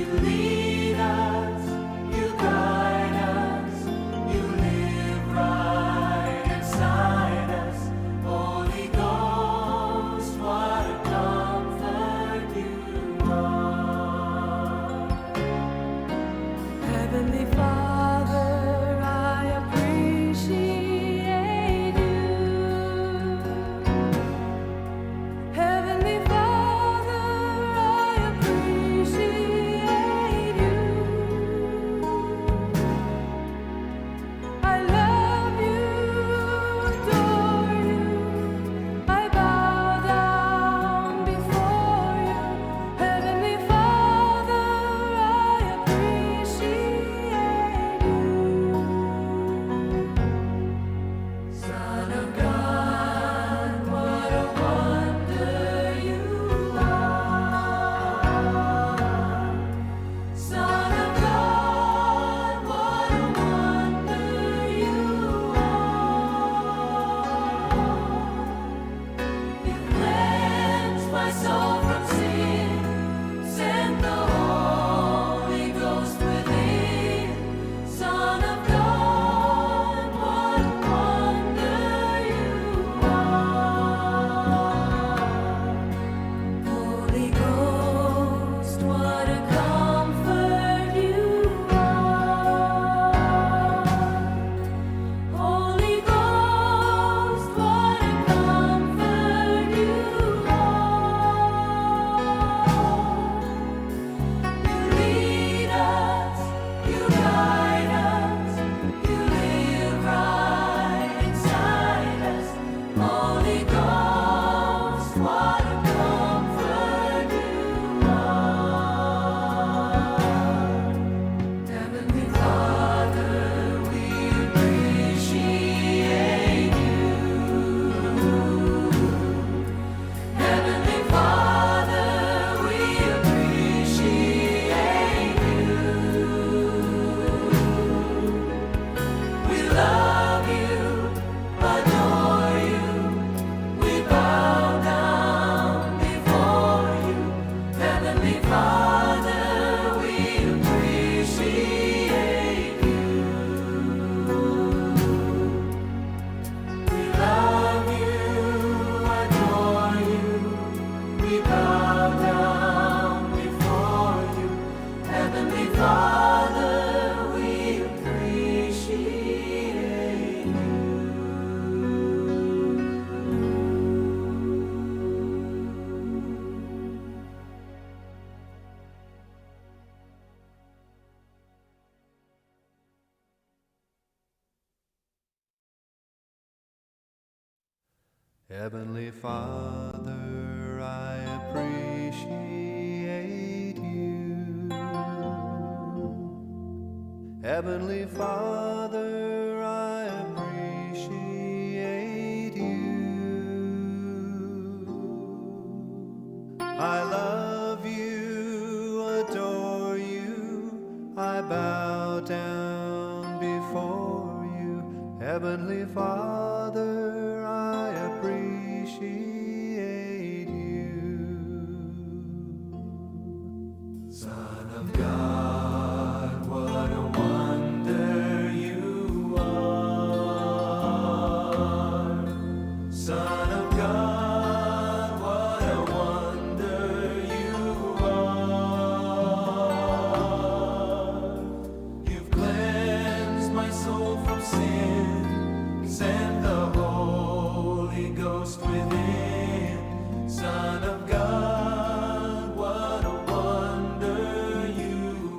You lead us, you guide us, you live right inside us. Holy Ghost, what a comfort you are. Heavenly Father, I appreciate you. Heavenly Father, I appreciate you. I love you, adore you. I bow down before you. Heavenly Father, I appreciate you. Son of God, what a wonder you are. Son of God, what a wonder you are. You cleansed my soul from sin, sent the Holy Ghost within. Son of God, what a wonder you are. Holy Ghost, what a comfort you are. Holy Ghost, what a comfort you are. You lead us, you guide us, you live right inside us. Holy Ghost, what a comfort you are. Heavenly Father, we appreciate you. Heavenly Father, we appreciate you. We love you, adore you. We bow down before you. Heavenly Father, we appreciate you. We love you, adore you. We bow down before you. Heavenly Father, we appreciate you. Heavenly Father, I appreciate you. Heavenly Father, I appreciate you. I love you, adore you, I bow down before you. Heavenly Father, I appreciate you. Son of God, what a wonder you are. Son of God, what a wonder you are. You've cleansed my soul from sin, sent the Holy Ghost within. Son of God, what a wonder you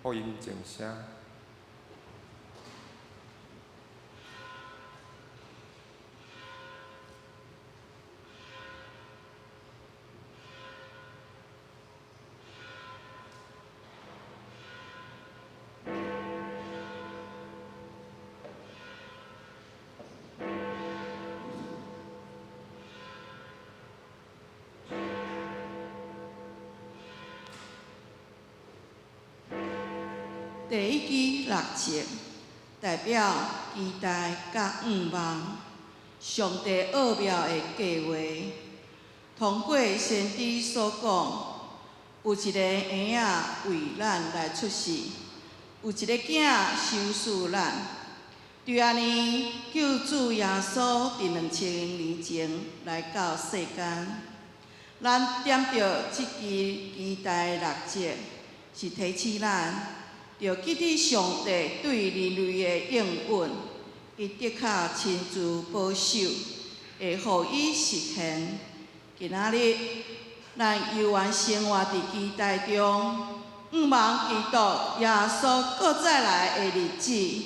福音靜聲。第一支蜡烛代表期待佮向望，上帝奥妙的计划。通过先知所讲，有一个婴仔为咱来出世，有一个囝賞賜咱。就按呢，救主耶穌佇2000年前來到世間，咱點著這支期待的蠟燭，是提醒咱，著記得上帝對人類的應允，伊的確親自保守，會予伊實現。今仔日，咱猶原生活佇期待中，向望基督耶穌閣再來的日子。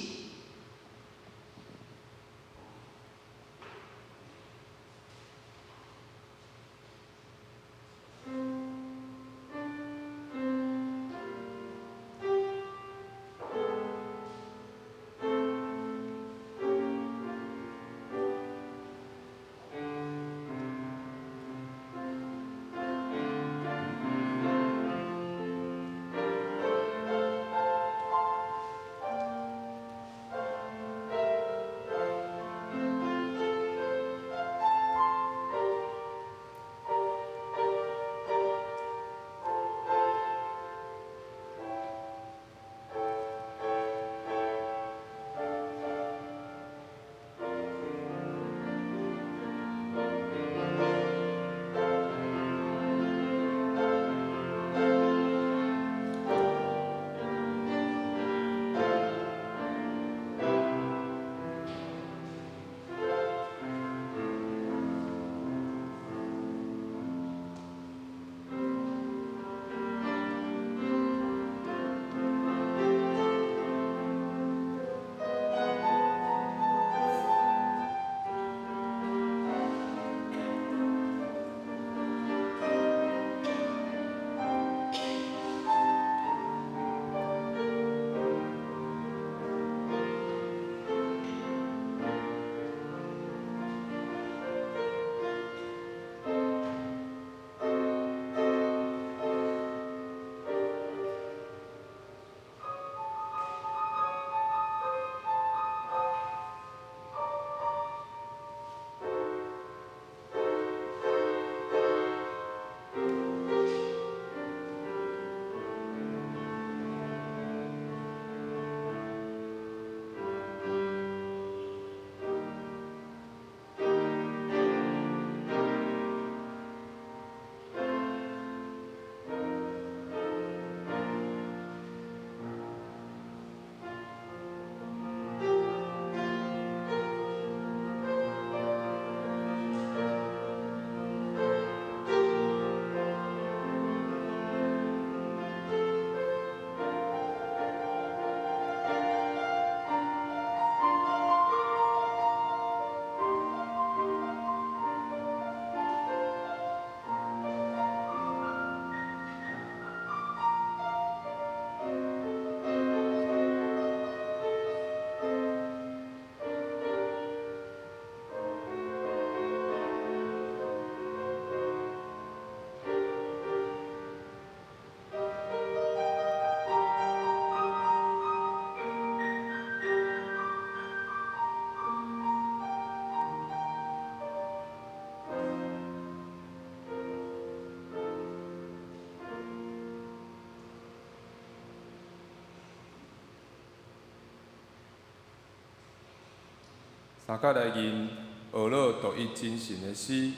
三角來吟呵咾獨一真神的詩，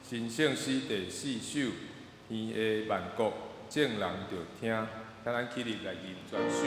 神聖詩第四首，天下萬國眾人著聽，請咱起立來吟全首。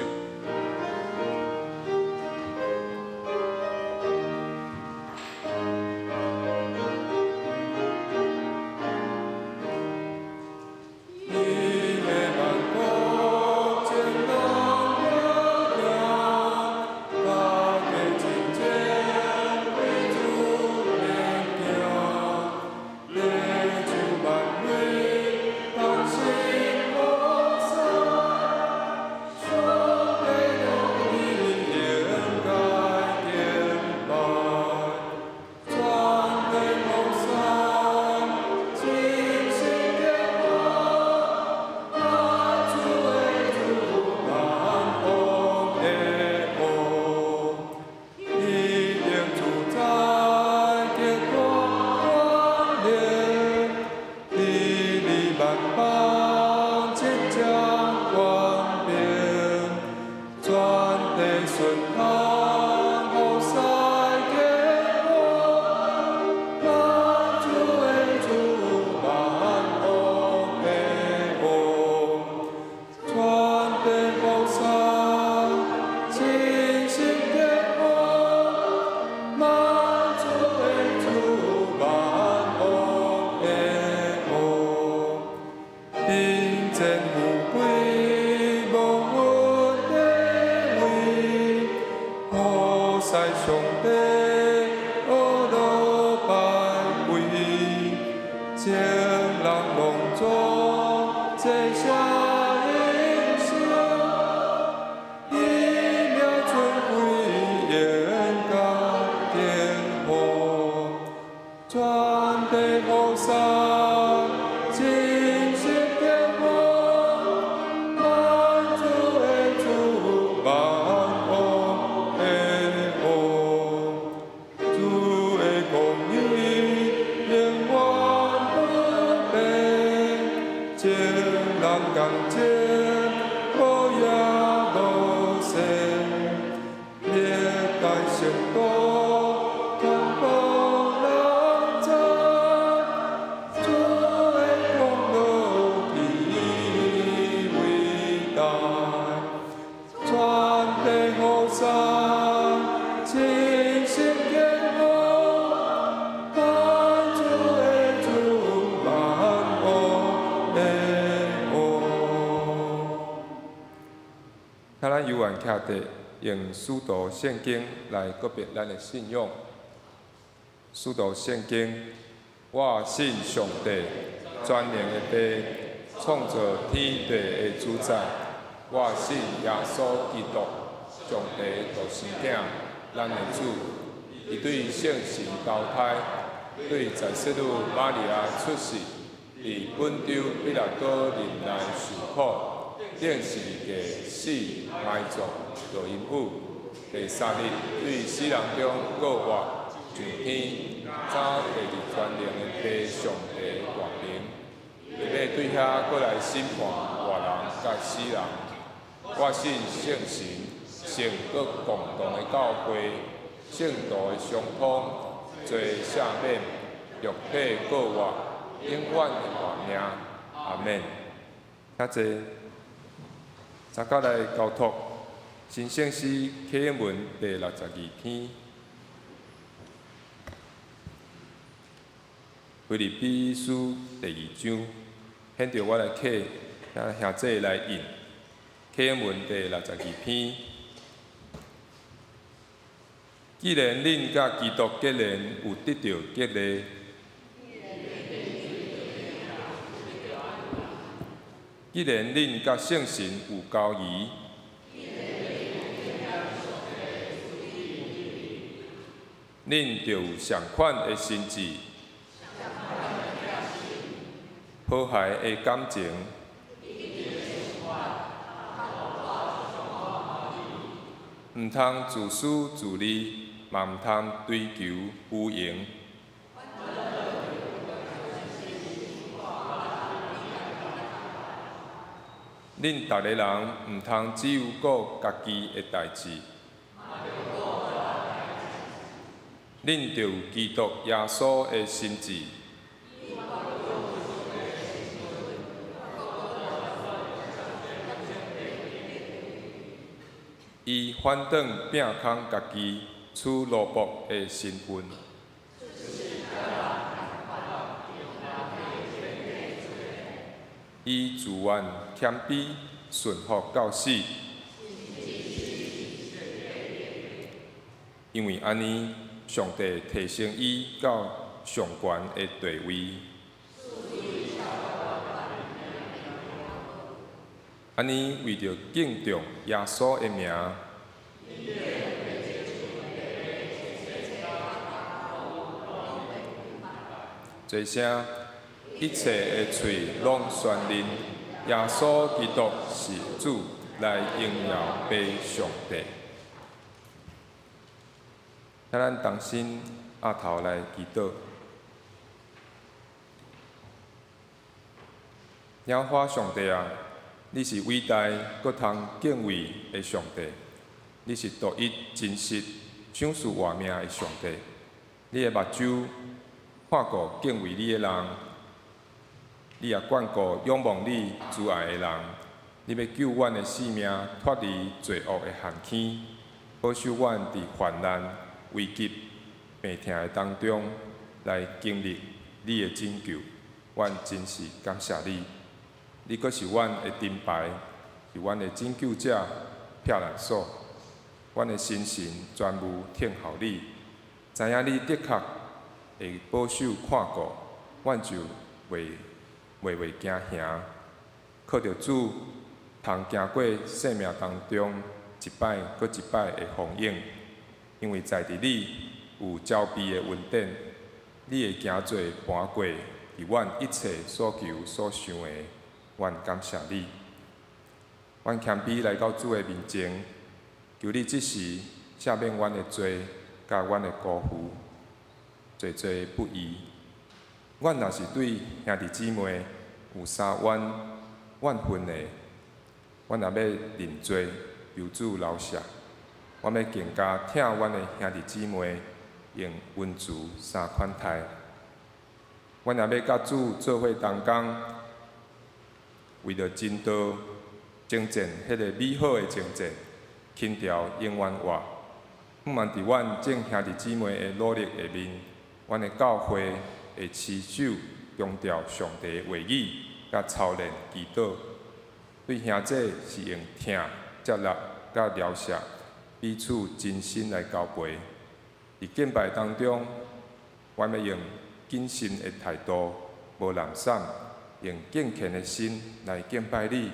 請咱有緣徛佇用使徒聖經來告別咱的信仰。使徒聖經，我信上帝，全能的父，創造天地的主宰。我信耶穌基督，上帝獨生囝，咱的主。伊對聖神投胎，對在聖女瑪利亞出世，佇本丟彼拉多任內受苦，釘十字架死埋葬，落陰府。第三日對死人中復活，上天，走第二全能的父上帝大能，伊欲對遐閣來審判活人佮死人。我信聖神，聖閣共同的教會，聖徒的相通，罪赦免，肉體復活，永遠的活命。阿們。請坐，大家來交託神聖詩啟應文第62篇，腓立比書第二章，現在我來啟，請兄弟來印啟應文第62篇。既然恁佮基督結連，有得著激勵，既然恁佮聖神有交誼，恁就有仝款的心志，和諧的感情，毋通自私自利，嘛毋通追求虛榮。恁逐个人毋通只有顧家己的代誌，恁著有基督耶穌的心志。伊反轉摒空家己，取奴僕的身份。伊自願謙卑，順服到死。因為按呢，上帝提升伊到上懸的地位。按呢，為著敬重耶穌的名，濟聲一切的喙攏宣認耶穌基督是主，來榮耀父上帝。請咱同心徛頭來祈禱。耶和華上帝啊，你是偉大閣通敬畏的上帝，你是獨一真實、賞賜活命的上帝。你的目睭看顧敬畏你的人，你也眷顧仰望你慈愛的人。你欲救阮的性命脫離罪惡的陷坑，保守阮佇患難、危急、病痛的當中來經歷你的拯救。阮真是感謝你，你閣是阮的盾牌，是阮的拯救者、避難所。阮的心神全無等候你，知影你的確會保守看顧，阮就袂驚嚇。靠著主，通行過生命當中一擺閣一擺的風湧，因為在佇你有澆庇的恩典，你會行做盤過佇阮一切所求所想的，阮感謝你。阮謙卑來到主的面前，求你這時赦免阮的罪，佮阮的辜負，罪罪不義。阮若是對兄弟姊妹有啥怨怨恨的，阮也欲認罪，求主饒赦。阮欲更加疼阮的兄弟姊妹，用溫慈三款待。阮也欲佮主做伙同工，為著真道征戰彼个美好的征戰，輕條永遠活。向望佇阮眾兄弟姊妹的努力下面，阮的教會會持守強調上帝的話語，佮操練祈禱。對兄弟是用疼接納佮饒赦，彼此真心來交陪。佇敬拜當中，阮欲用謹慎的態度，無懶散，用敬虔的心來敬拜你，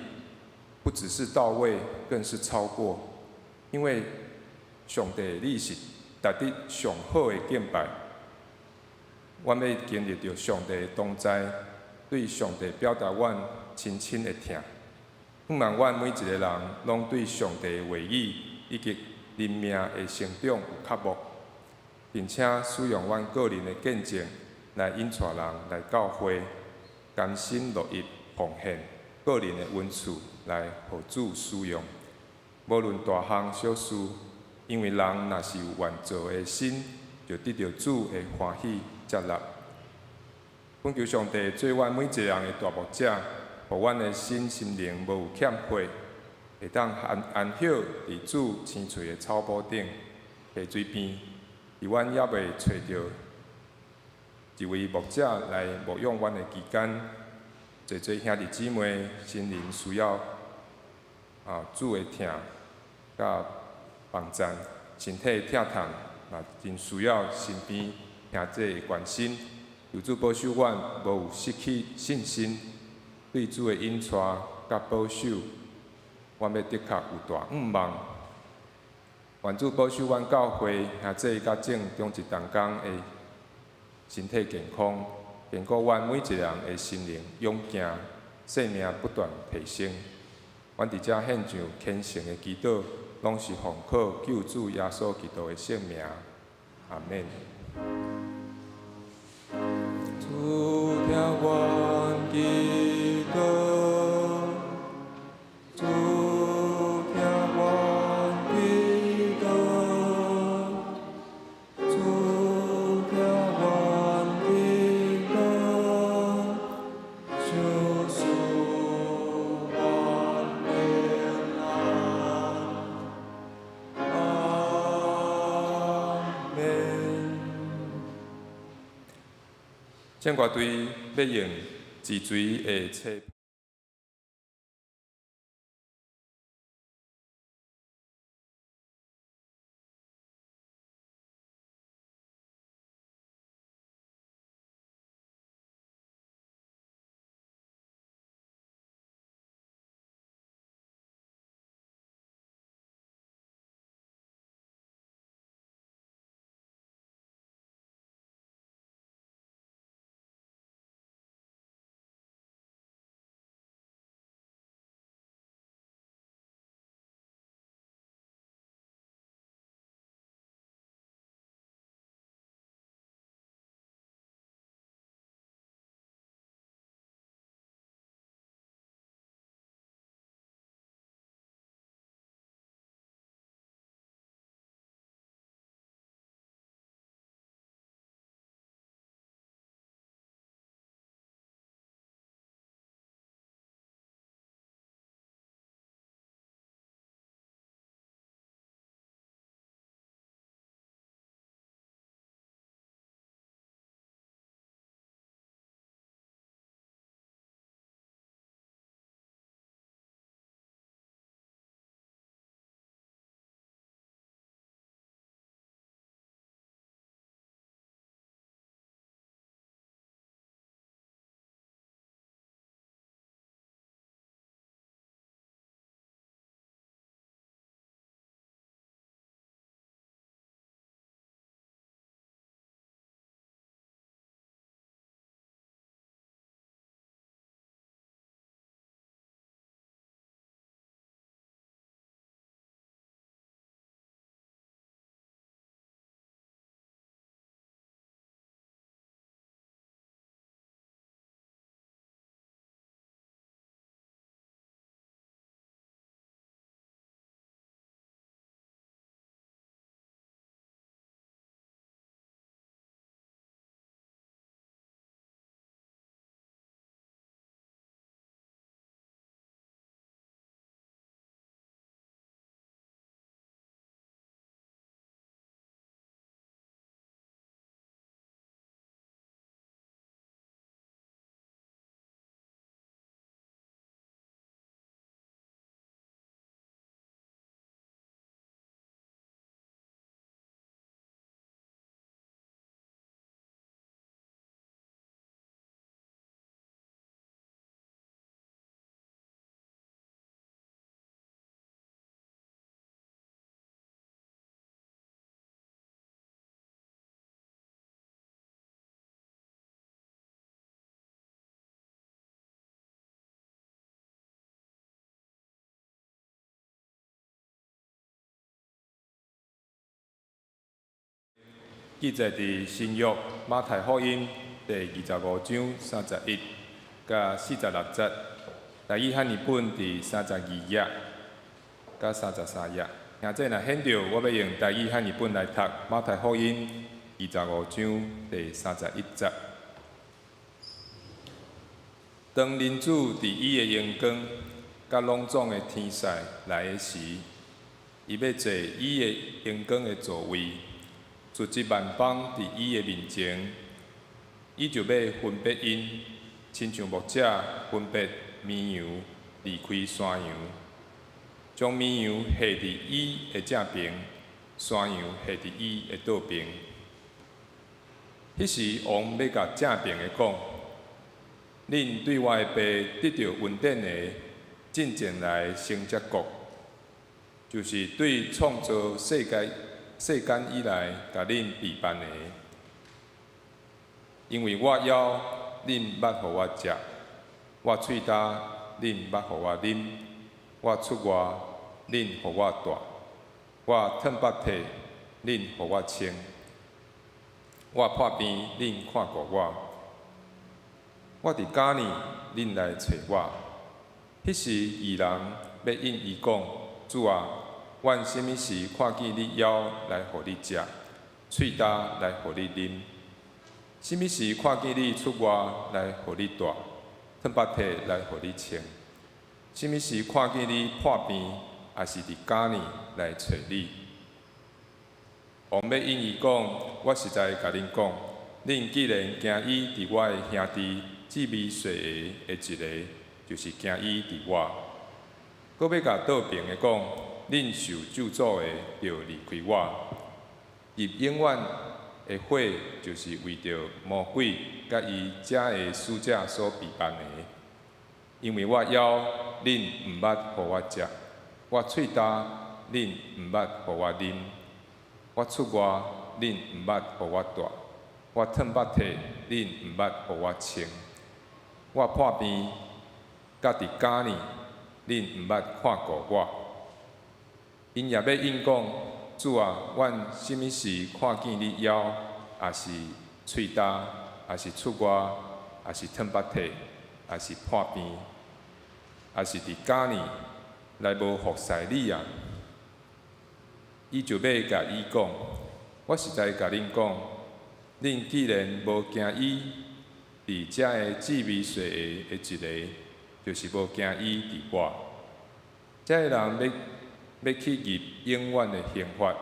不只是到位，更是超過。因為上帝你是值得上好的敬拜。阮欲經歷著上帝的同在，對上帝表達阮深深的疼。盼望阮每一個人攏對上帝的話語以及靈命的成長有渴慕，並且使用阮個人的見證來引帶人來教會，甘心樂意奉獻個人的恩賜來予主使用。無論大項小事，因為人若是有願做的心，就得著主的歡喜接納。懇求上帝做阮每一個人的大牧者，予阮的身心靈無有欠缺，會當安安歇佇主青翠的草埔頂、溪水邊。佇阮猶未揣著一位牧者來牧養阮的期間，濟濟兄弟姊妹心靈需要主的疼佮幫贊，身體疼痛嘛真需要身邊兄弟的關心。求主保守阮無有失去信心，對主的引帶佮保守，阮欲的確有大向望。願主保守阮教會兄弟佮眾長執同工的身體健康，堅固阮每一個人的心靈勇健，生命不斷提升。阮佇遮獻上虔誠的祈禱，攏是奉靠救主耶穌基督的聖名。阿們。主聽阮祈禱，主聽阮祈禱，主聽阮祈禱，求賜阮平安。阿們。聖歌隊欲用自隨的冊。記載佇新約馬太福音第25章31佮46節，台語漢譯本佇32頁佮33頁。兄弟若顯著，我欲用台語漢譯本來讀馬太福音二十五章第三十一節。當人子佇伊的榮光佮攏總的天使來的時，伊欲坐伊的榮光的座位，聚集萬邦佇伊的面前，伊就欲分別𪜶，親像牧者分別綿羊離開山羊，將綿羊繫佇伊的正爿，山羊繫佇伊的倒爿。彼時王欲共正爿的講：恁對我的爸得著恩典的，進前來承這國，就是對創造世界世間以來，共恁備辦的。因為我枵，恁捌予我食；我喙焦，恁捌予我啉；我出外，恁予我蹛；我褪腹體，恁予我穿；我破病，恁看顧我；我佇監獄，恁來揣我。彼時義人欲應伊講：主啊，阮啥物時看見你枵來予你食，喙焦來予你啉？啥物時看見你出外來予你蹛，褪腹體來予你穿？啥物時看見你破病，抑是佇監獄來揣你？王欲應伊講：我實在共恁講，恁既然驚伊佇我的兄弟至微細的的一个，就是驚伊佇我。閣欲共倒爿的講：恁受咒詛的，著離開我，入永遠的火，就是為著魔鬼佮伊遮的使者所備辦的。因為我枵，恁毋捌予我食；我喙焦，恁毋捌予我啉；我出外，恁毋捌予我蹛；我褪腹體，恁毋捌予我穿；我破病，佮佇監獄，恁毋捌看顧我。𪜶也欲應講：主啊，阮啥物時看見你枵，抑是喙焦，抑是出外，抑是褪腹體，抑是破病，抑是佇監獄來無服侍你啊？伊就欲共伊講：我實在共恁講，恁既然無驚伊佇遮个至微細的的一个，就是無驚伊佇我。遮个人欲去入永遠的刑罰，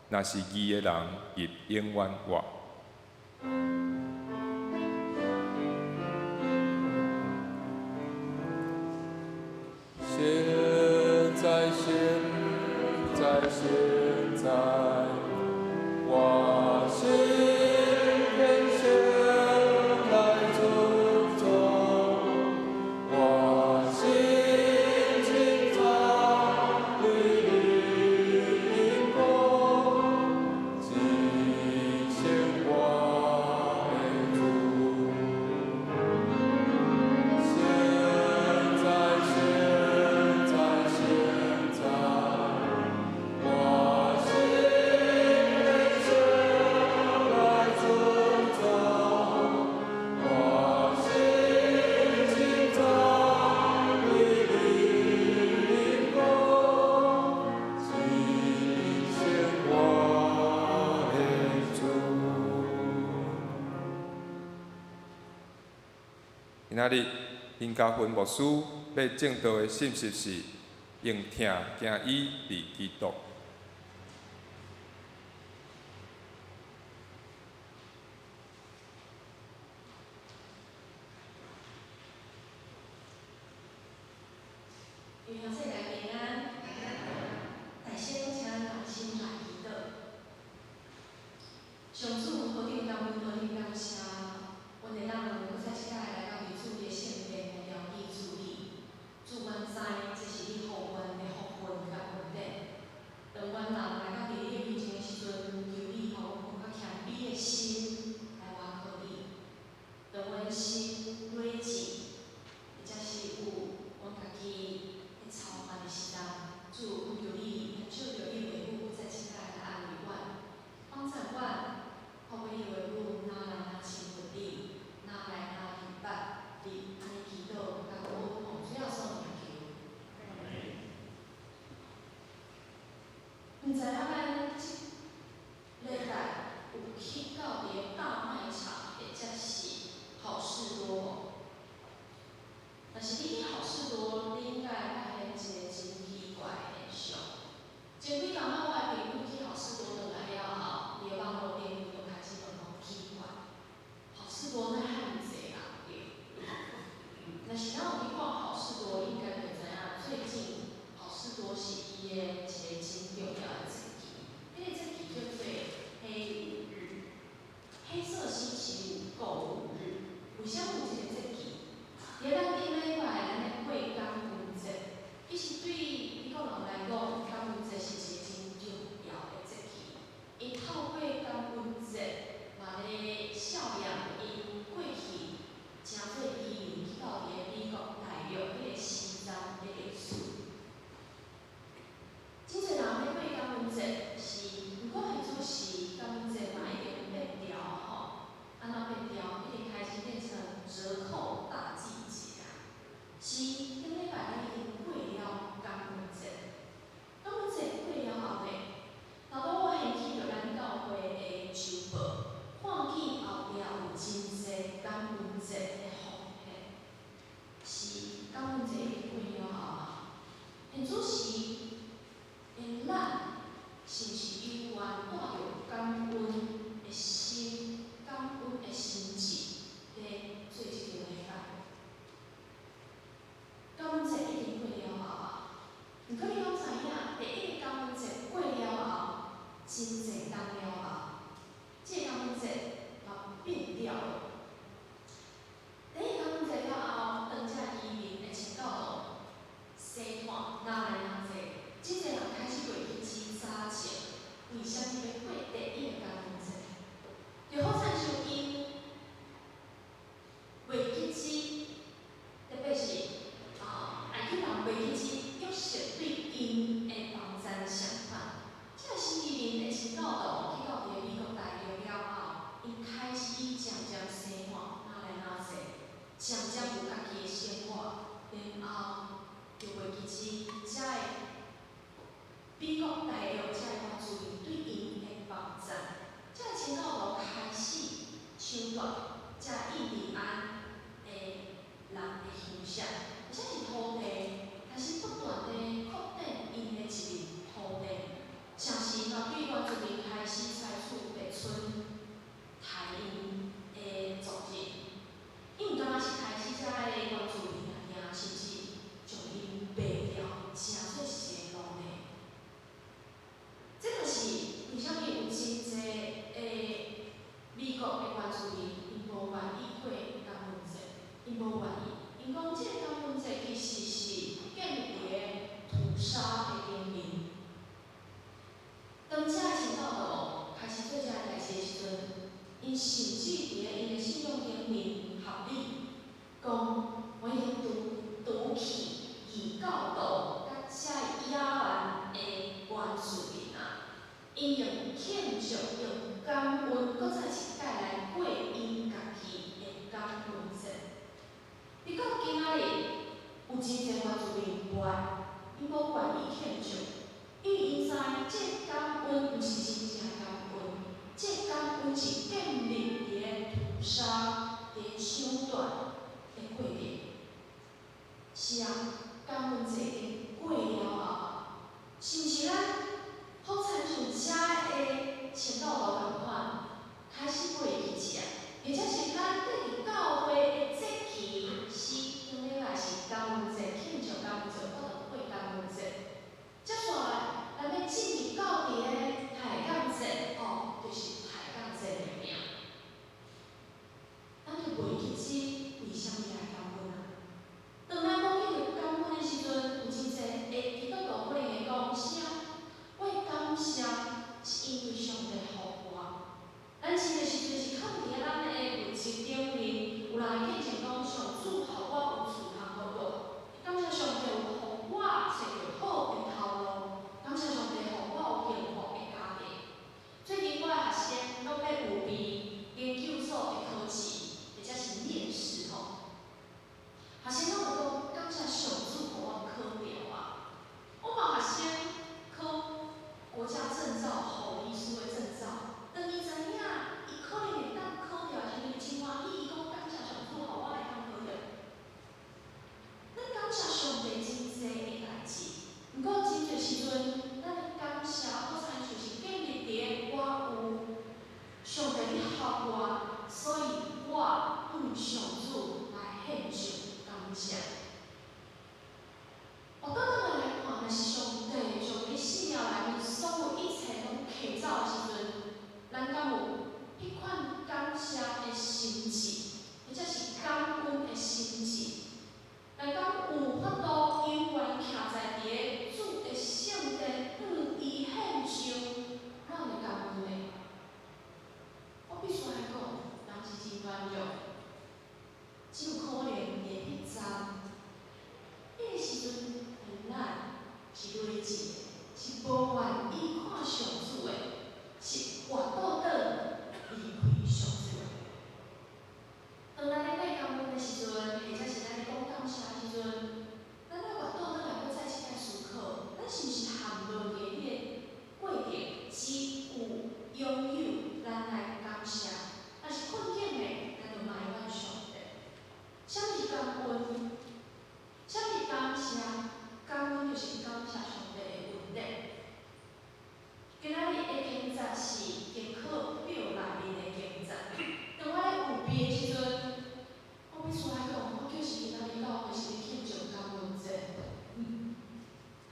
若是義的人入永遠活。現在，現在，現在，我心偏先來尊重，我心清早對你靈光，彰顯我的主。現在，現在，現在，我心偏先來尊重，我心清早對你靈光，彰顯我的主。今仔日，林家芬牧師欲證道的信息是用疼驚伊佇基督。弟兄姊妹平安，大先請咱同心來祈禱。上主何等感恩，何等感謝，阮會當閣再一擺來到佇主的聖殿來牢記主你。主，阮知這是你予阮的福分佮恩典。知影咱這禮拜有去到佇个大賣場，或者是好市多無？若是你去好市多，你應該會發現一個真奇怪的現象。前幾工仔我的朋友去好市多轉來了後，佇個網路頂就開始問講奇怪，好市多哪遐爾濟人對？若是咱有去逛好市多，應該就知影最近好市多是伊的一個真重要的節期。彼個節期叫做黑五日，黑色星期五購物日。為啥物有這個節期？佇咱頂禮拜，咱咧過感恩節，其實對美國人來講，感恩節是一個真重要的節期。𪜶透過感恩節，嘛咧孝養𪜶過去誠濟移民去到佇個美國大陸彼個時陣的歷史。真濟人咧過感恩節是，毋過彼陣時感恩節嘛已經變調吼，按怎變調？已經開始變成折扣大季節啊！是頂禮拜咱已經過了感恩節，感恩節過了後呢，頭拄我掀起著咱教會的週報，看見後壁有真濟感恩節的奉獻，是感恩節已經過了後啊，現此時的咱是毋是猶原帶著感恩的心、感恩的心志，咧做這個禮拜？感恩節已經過了後啊，毋過你敢知影？第一個感恩節過了後，真濟冬了後，這個感恩節嘛變調了。第一個感恩節了後，當這移民的清教徒西岸哪來哪濟，真濟人開始袂記起早前為啥物欲過第一個感恩節？就好親像𪜶袂記起，特別是啊，埃及人袂記起約瑟對𪜶的幫贊相款。這個新移民的清教徒去到佇個美國大陸了後，𪜶開始漸漸生活哪來哪濟，漸漸有家己的生活，然後就袂記起遮個美國大陸遮個原住民對𪜶的幫贊。這個清教徒開始搶奪遮印第安的人的鄉舍，而且是土地，開始不斷地擴展𪜶的殖民土地，同時嘛對原住民開始採取白村刣𪜶的族人。𪜶毋單單是開始遮個原住民爾，甚至將𪜶賣掉，成做是一個奴隸。這就是為啥物有真濟的美國的原住民，𪜶無願意過感恩節，𪜶無願意，𪜶講這個感恩節其實是建立佇個屠殺的頂面。當這個清教徒開始做這個代誌的時陣，𪜶甚至佇個𪜶的信仰頂面合理，講我已經除去異教徒佮遮個野蠻的原住民啊，𪜶用慶祝、用感恩，閣再一擺來過𪜶家己的感恩節。直到今仔日，有真濟原住民無愛，𪜶無願意慶祝，因為𪜶知這個感恩毋是真正感恩，這個感恩是建立佇個屠殺、佇個搶奪的過程。是啊，感恩節已經過了後，是毋是咱好親像遮的清教徒仝款，開始袂記起啊？或者是咱對佇教會的節期是頂禮拜是感恩節，慶祝感恩節，有法度過是累積的，是無願意看上主的，是活倒轉離開上主的。當咱咧過感恩的時陣，或者是咱咧講感謝的時陣，咱愛活倒轉來閣再次來思考，咱是毋是陷落佇彼个過程，只有擁有咱來感謝，若是困境的，咱就埋怨上帝。啥物是感恩？啥物是感謝？感恩就是感謝上帝的恩典。今仔日的經節是經課表內面的經節。當我咧預備的時陣，我必須來講，我就是今仔日到會是咧慶祝感恩節。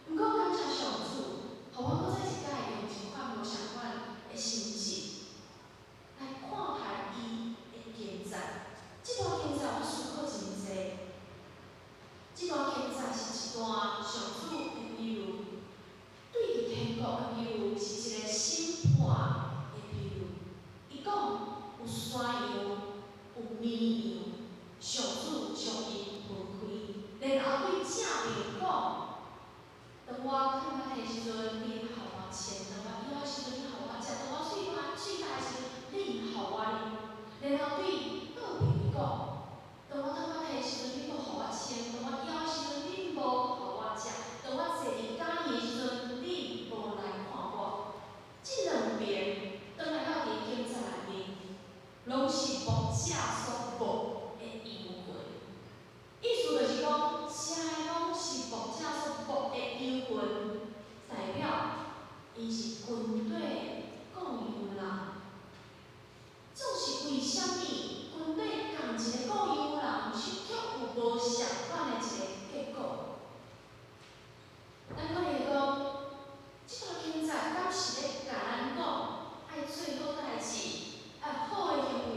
毋過感謝上主，予我閣再一擺用一款無相款的心志來看待伊的經節。這段經節我思考真濟。這段經節是一段上主的比喻，對佇天國的比喻是一個審判的比喻。伊講有山羊，有綿羊，上主將𪜶分開，然後對正面講：當我困乏的時陣，恁予我穿；當我餓的時陣，恁予我食；當我喙乾喙焦的時陣，恁予我啉。然後對倒邊的講：當我困乏的時陣，恁無予我穿；當我餓的時陣，恁無予我食；當我坐佇監獄的時陣，恁無來看我。這兩邊轉來到佇經節內面，攏是牧者所牧的羊群。意思就是講，食的攏是牧者所牧的羊群，代表𪜶是軍隊的顧羊人。總是為啥物軍隊仝一个顧羊人，卻有無相仝的一个結果？咱可能會講，這段經節敢是咧共咱講，愛做好代誌，愛好的行為。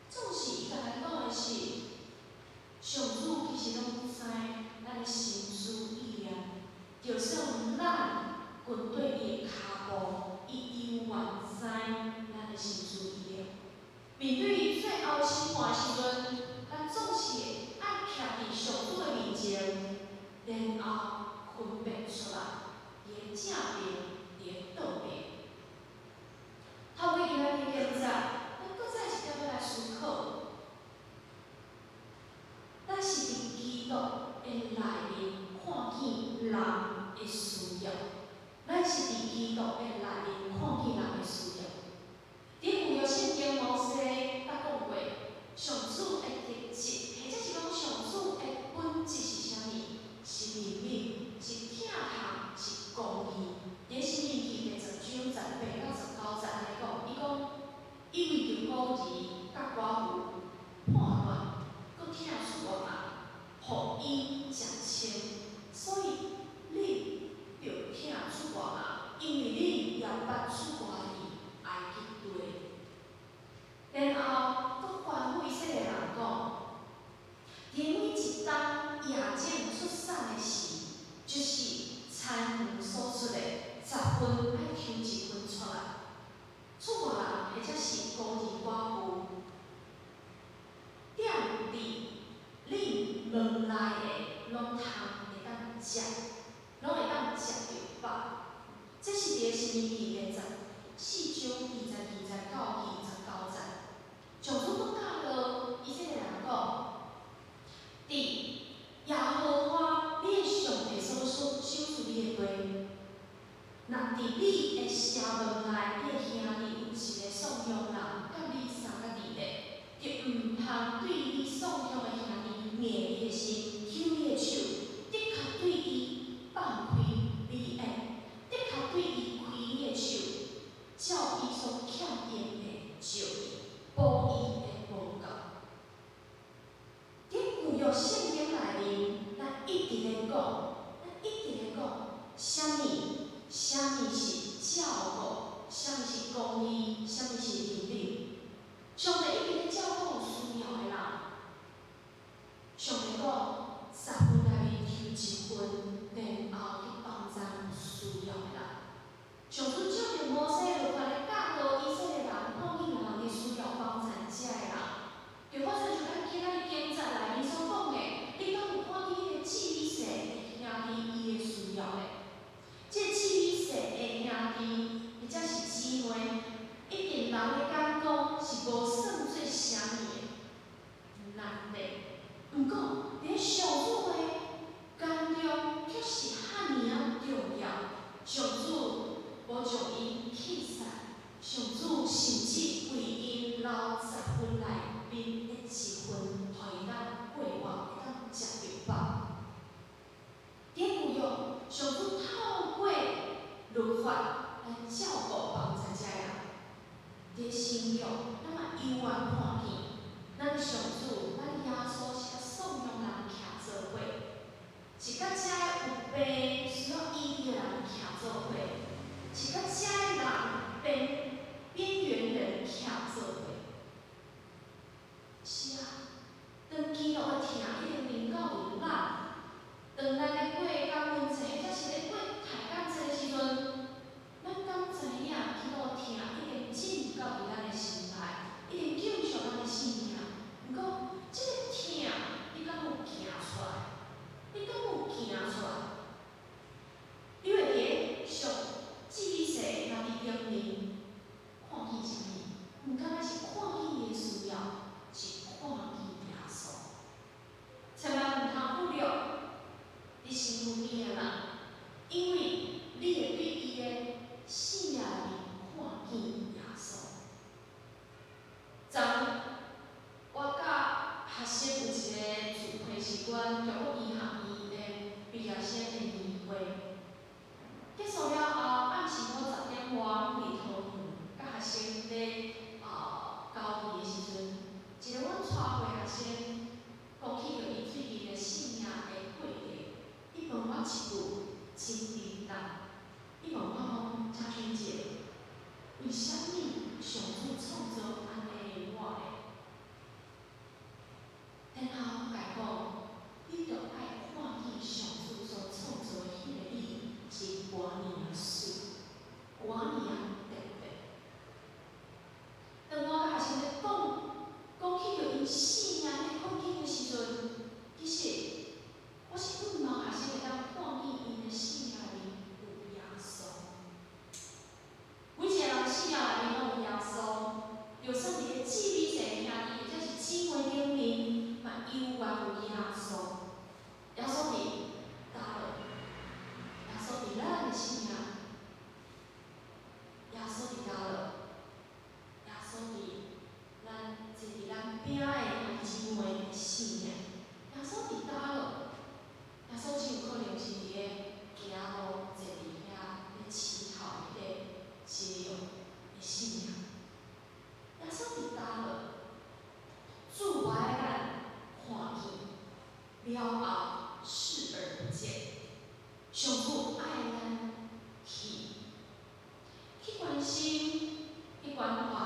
總是伊共咱講的是，上主其實攏知咱的心思意念，就算咱軍隊伊的跤步，伊猶原知咱的心思意念。面對最後審判的時陣，咱總是會愛徛佇上主的面前，然後分辨出來，佇个正面，佇个倒面。透過今仔日的經節，咱閣再一點仔來思考，咱是佇基督的內面看見人的需要，咱是佇基督的內面看見人的需要。佇舊約聖經摩西捌講過，上主的特質，或者是講上主的本質是啥物？是憐憫，是疼痛，是公義。佇申命記第十章十八到十九節來講，伊講，伊為著孤兒佮寡婦叛亂，閣疼出外人，予𪜶食清，所以你著疼出外人，因為你也捌出外佇埃及地。然後，閣吩咐以色列人講，佇每一冬夜種出產的時，就是田園所出的十份愛抽一份出來，出外人或者是孤兒寡婦，踮佇恁門內的，攏通會當食，攏會當食著飽。這是佇個申命記第十四章22節到29節。上主閣教導以色列人講，佇耶和華你的上帝所賞賜你的地，若佇你的城門內，你的兄弟有一个送鄉人，佮你相佮佇的，就毋通對你送鄉的兄弟硬你的心，搝你的手，的確對伊放開你的，的確對伊開你的手，照伊所欠用的借伊，補伊的無夠。佇舊約聖經內面，咱一直咧講，咱一直咧講，啥物？啥物是照顧？啥物是公義？啥物是憐憫？上帝一直咧照顧有需要的人。上帝講，上主甚至為𪜶留十份內面的一份，予𪜶當過活，會當食著飽。伫舊約，上主透過律法來照顧幫贊遮的人。佇新約，咱嘛猶原看見，咱的上主，咱耶穌是佮喪養人徛做伙，是佮遮有病需要醫治的人徛做伙，是佮遮的人邊緣人徛做伙。是啊，當基督的疼已經臨到佇咱，當咱咧過感恩節，或者是咧過抬感節的時陣，咱敢知影基督的疼已經進入到佇咱的心內，已經救贖咱的性命。毋過，這个疼，你敢有行出來？你敢有行出來？你會佇上至美世兄弟頂面看見啥物？毋敢若是看見伊的需要，是看見耶穌。千萬毋通忽略你身軀邊的人，因為你會對伊的生命內面看見耶穌。昨我佮學生有一個聚會，是阮中國醫學院的畢業生的年會。結束了後，暗時我10點外佇桃園，佮學生咧交誼的時陣，一個阮帶會學生講起著伊最近的生命的過程，伊問我一句真沉重，伊問我講：嘉萱姐，為啥物上主創造按呢的我呢？然後我共伊講，你著愛看見上主所創造的彼个你是偌爾仔媠，偌爾仔特別。當我佮學生咧講，講起著𪜶生命的困境的時陣，其實我是向望學生會當看見𪜶的生命內面有耶穌。每一個人生命內面攏有耶穌，就算佇個至美世兄弟或者是姊妹頂面，嘛猶原有耶穌。耶穌佇佗落，耶穌佇咱的生命，耶穌佇佗落，耶穌佇咱坐佇咱邊仔的兄弟姊妹的生命，耶穌佇佗落，耶穌真有可能是佇咧行路坐佇遐咧飼頭彼个街友的生命。耶穌佇佗落，主無愛咱看見了後視而不見，上主愛咱去去關心、去關懷、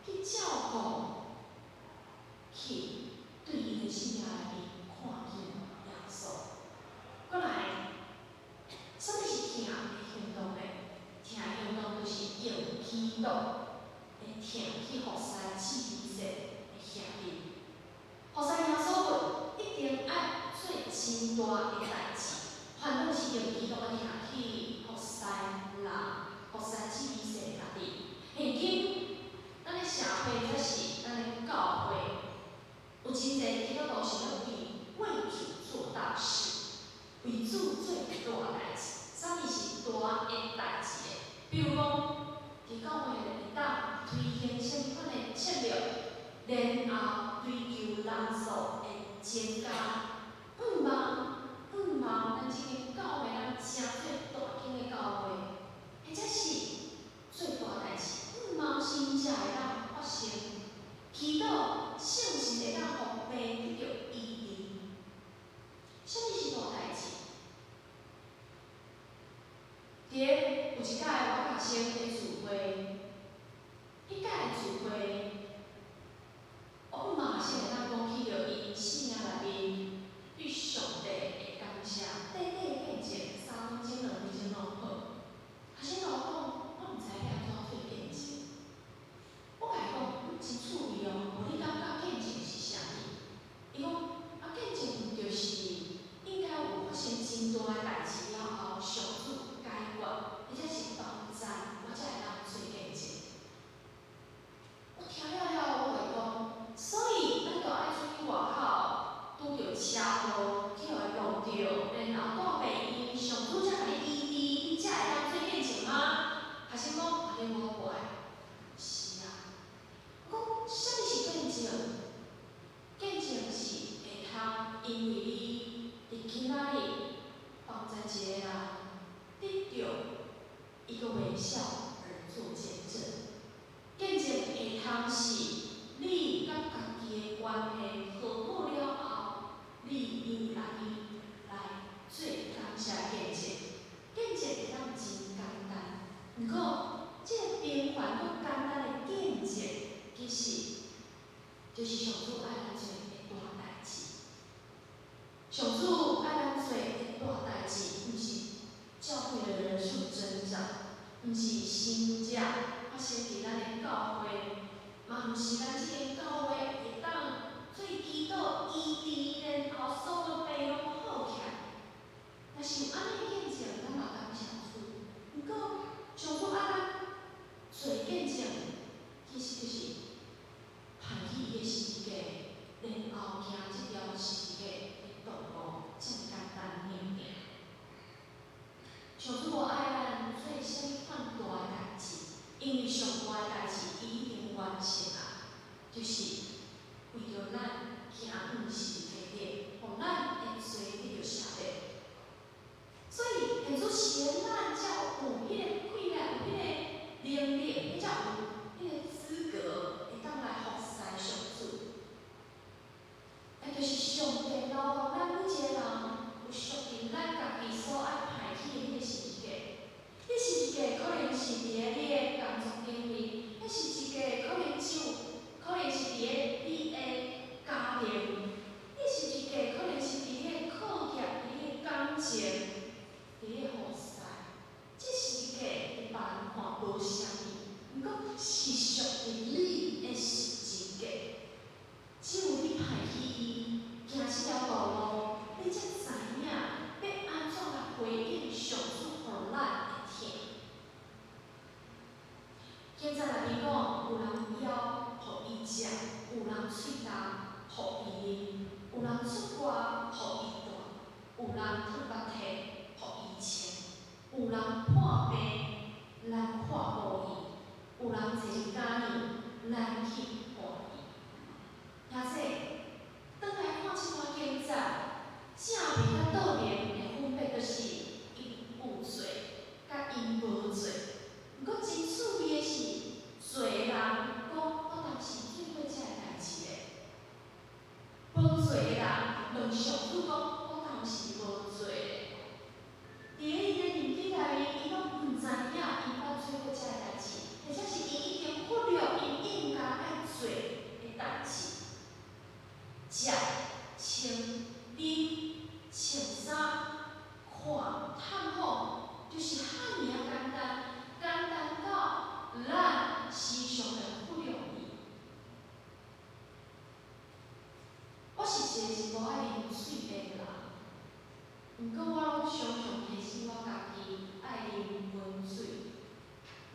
去照顧、去對𪜶的生命內面看見耶穌。過來，啥物是疼的行動呢？疼的行動就是用基督的疼去服侍至微細的兄弟。服侍耶穌一定愛做真大的代誌，反正是用基督的疼去服侍人，服侍至微細的兄弟。現今咱的社會或者是咱的教會，有真濟基督徒是咧為主做大事，為主做大代誌。啥物是大的代誌呢？比如講，佇教會會當推行啥物款的策略，然後追求人數的增加。向望向望，咱這間教會咱成做大間的教會，彼才是做大代誌。向望神才會當發生，祈禱聖神會當予病得著醫治。啥物是大代誌？佇咧有一擺我學生咧聚會，彼擺的聚會，我向望學生會當講起著𪜶生命內面對上帝的感謝，短短的見證，3分鐘、2分鐘攏好。學生共我講，我毋知影按怎做見證。我共伊講，真趣味哦，無你感覺見證是啥物？伊講，啊，見證就是應該有發生真大的代誌了後，上主解決，或者是幫贊，我才會當做見證。一個微笑而做見證。見證會通是你佮家己的關係和好了後，你願意按呢來做感謝見證。見證會當真簡單，毋過這個平凡閣簡單的見證，其實就是上主愛咱做的大代誌。上主愛咱做的大代誌，毋是教會的人數增長，毋是神蹟發生佇咱的教會，嘛毋是咱這間教會會當做祈禱醫治，然後所有病攏好起來。若是有按呢見證，咱嘛感謝主。毋過上主愛咱做見證，其實就是拋棄伊的十字架，然後行這條十字架的道路，遮爾簡單爾爾。上主無愛咱做啥物款大的代誌，因為上大的代誌伊已經完成啊，就是為著咱行向十字架頂，予咱的罪得著赦免。所以，現主嫌咱才有彼個氣力，有彼個能力，才有彼個資格會當來服侍上主。也就是上帝留予咱每一個人有屬於咱家己所愛拋棄的彼個十字架。彼十字架可能是佇咧你的工作頂面，彼十字架可能只有，可能是佇咧你的家庭，彼十字架可能是佇你的課業、佇你的感情、佇你的服侍。這十字架佇別人看無啥物，毋過是屬於你的十字架。只有你拋棄伊，行這條道路，你才知影欲按怎來回應上主予咱的疼。經節內面講，有人枵，予伊食；有人喙焦，予伊啉；有人出外，予伊蹛；有人脫目體，予伊穿；有人破病，咱看顧伊；有人坐佇監獄，咱去看伊。兄弟，轉來看這段經節，正面佮倒面的分別，就是𪜶有罪，佮𪜶無罪。毋過真趣味的是，罪的人講我當時做過這个代誌咧，無罪的人問上主講我當時無罪咧。佇咧伊的認知內面，伊攏毋知影伊捌做過這個代誌，或者是伊已經忽略伊應該愛做的代誌。食、穿、啉、穿衫、看、探訪，就是遐爾仔簡單，簡單到咱時常會忽略伊。我是一個真無愛啉水的人，毋過我攏常常提醒我家己愛啉溫水。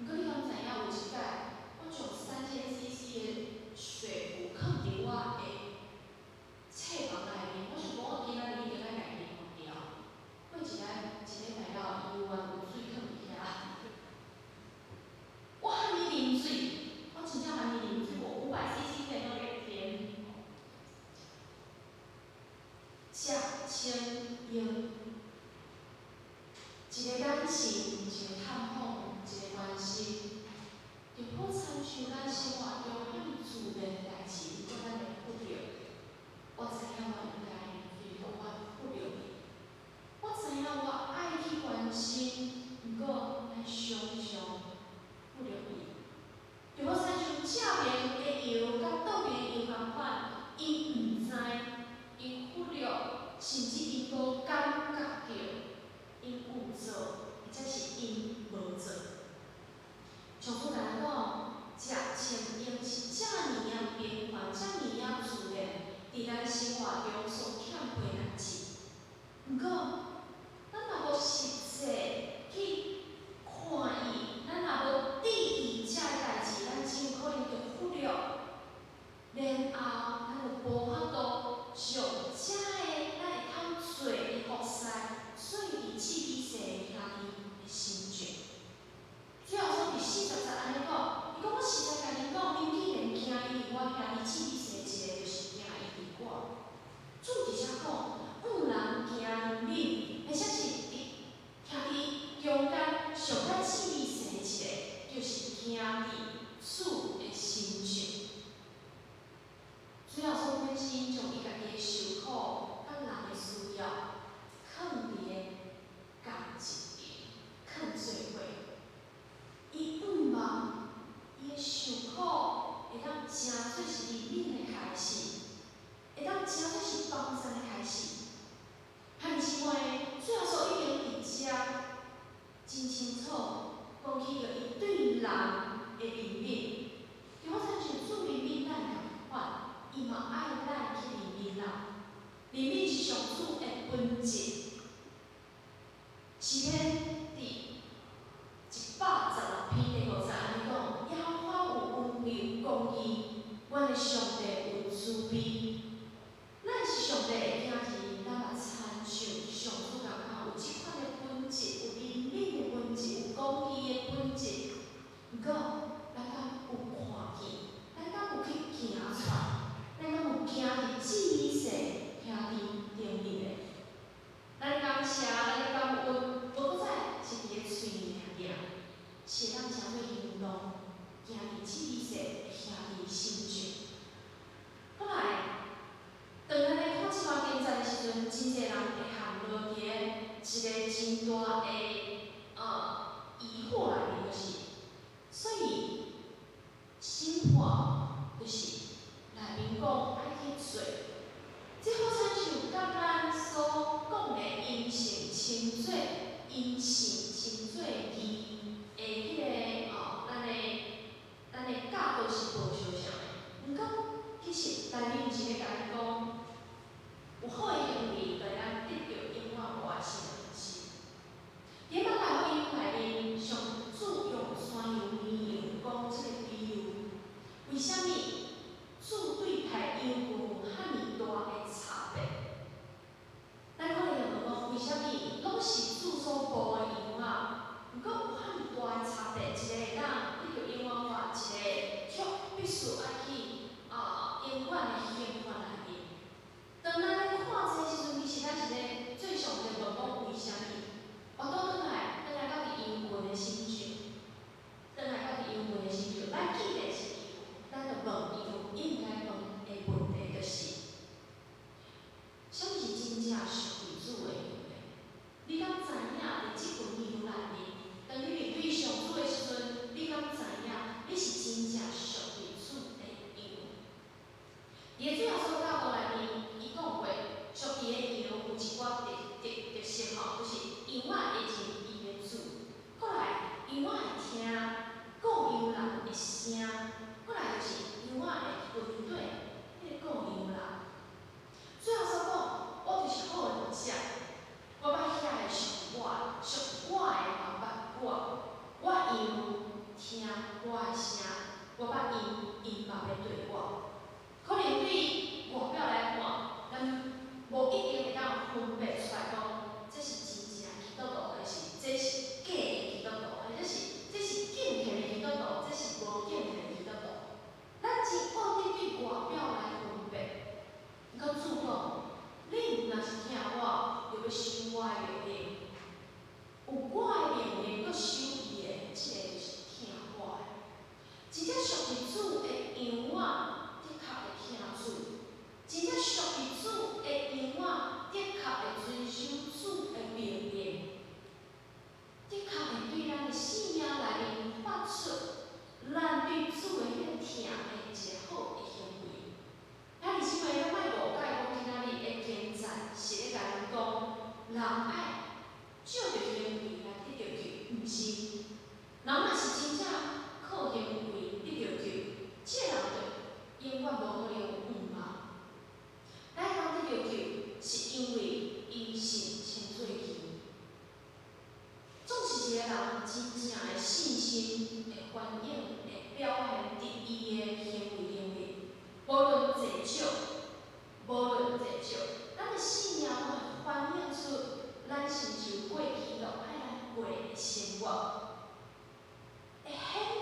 毋過你敢知影有一擺，我將3000 cc 的水壺囥佇我的冊房內面，我想講我今仔日一定愛共伊啉掉。過一禮拜了，猶原有水囥佇遐。我罕爾啉水，我真正罕爾啉水，我500 cc 可以喝2天。食、穿、用，一個眼神，一個探訪，一個關心，就好親像咱生活中遐爾自然的代誌，毋過咱會忽略。我知影我應該啉水，我忽略伊。我知影我愛去關心，毋過咱常常忽略伊。就好親像正面的羊佮倒面的羊仝款，𪜶毋知，𪜶忽略，甚至𪜶無感覺著，𪜶有做，或者是𪜶無做。上主共咱講，食、穿、用是遮爾仔平凡，遮爾仔自然，佇咱生活中所講愛去做。這好親像佮咱所講的因信稱做因信稱做義的彼個哦，咱的教導是無相像的。毋過其實內面毋是咧共咱講，有好的行為，就會當得著永遠活的生命，毋是。佇馬太福音內面，上主用山羊綿羊講這個比喻，為啥物主對待羊群有遐爾大的差別？咱可能會問講，為啥物攏是主所哺的羊仔，毋過有遐爾大的差別？一個會當得著永遠活，一個卻必須愛去永遠的刑罰內面。當咱咧看這個時陣，其實咱是咧最上帝問講為啥物？我倒轉來，轉來到佇羊群的身上，轉來到佇羊群的身上，咱既然是羊，咱就問羊應該問的問題就是：啥物是真正屬於主的羊呢？你敢知影佇這群羊內面，當你面對上主的時陣，你敢知影你是真正屬於主的羊？佇個主耶穌教導內面，伊講過，屬伊的羊有一寡特色吼，就是羊仔會認伊的主，過來羊仔會聽顧羊人的聲，過來就是羊仔會跟綴彼個顧羊人。主耶穌講，我就是好的牧者，我捌遐的屬我的，屬我的嘛捌我，我羊聽我的聲，我捌𪜶，𪜶嘛欲綴我。可能對外表來看，咱無一定會當分辨出來講，這是真正基督徒，還是這是假的基督徒，或者是這是敬虔的基督徒，這是無敬虔的基督徒。咱真惡得對外表來分辨。毋過主講，恁若是聽我，就欲守我的命令。有我的命令，閣守伊的，這個就是聽我的。真正屬於主的羊仔，的確會聽主；真正屬於主的羊仔，的確會遵守主的命令，的確會對咱的生命內面發出咱對主的彼個疼的一個好的行為。兄弟姊妹，咱莫誤解講今仔日的經節是咧共咱講，人愛藉著行為來得著救，毋是。人若是真正靠行為得著救，這個人就永遠無可能有盼望。咱講得著救，是因為因信稱做義。總是一個人真正的信心會反映、會表現佇伊的行為頂面。無論濟少，無論濟少，咱的信仰攏會反映出咱親像過去著愛來過的生活，會顯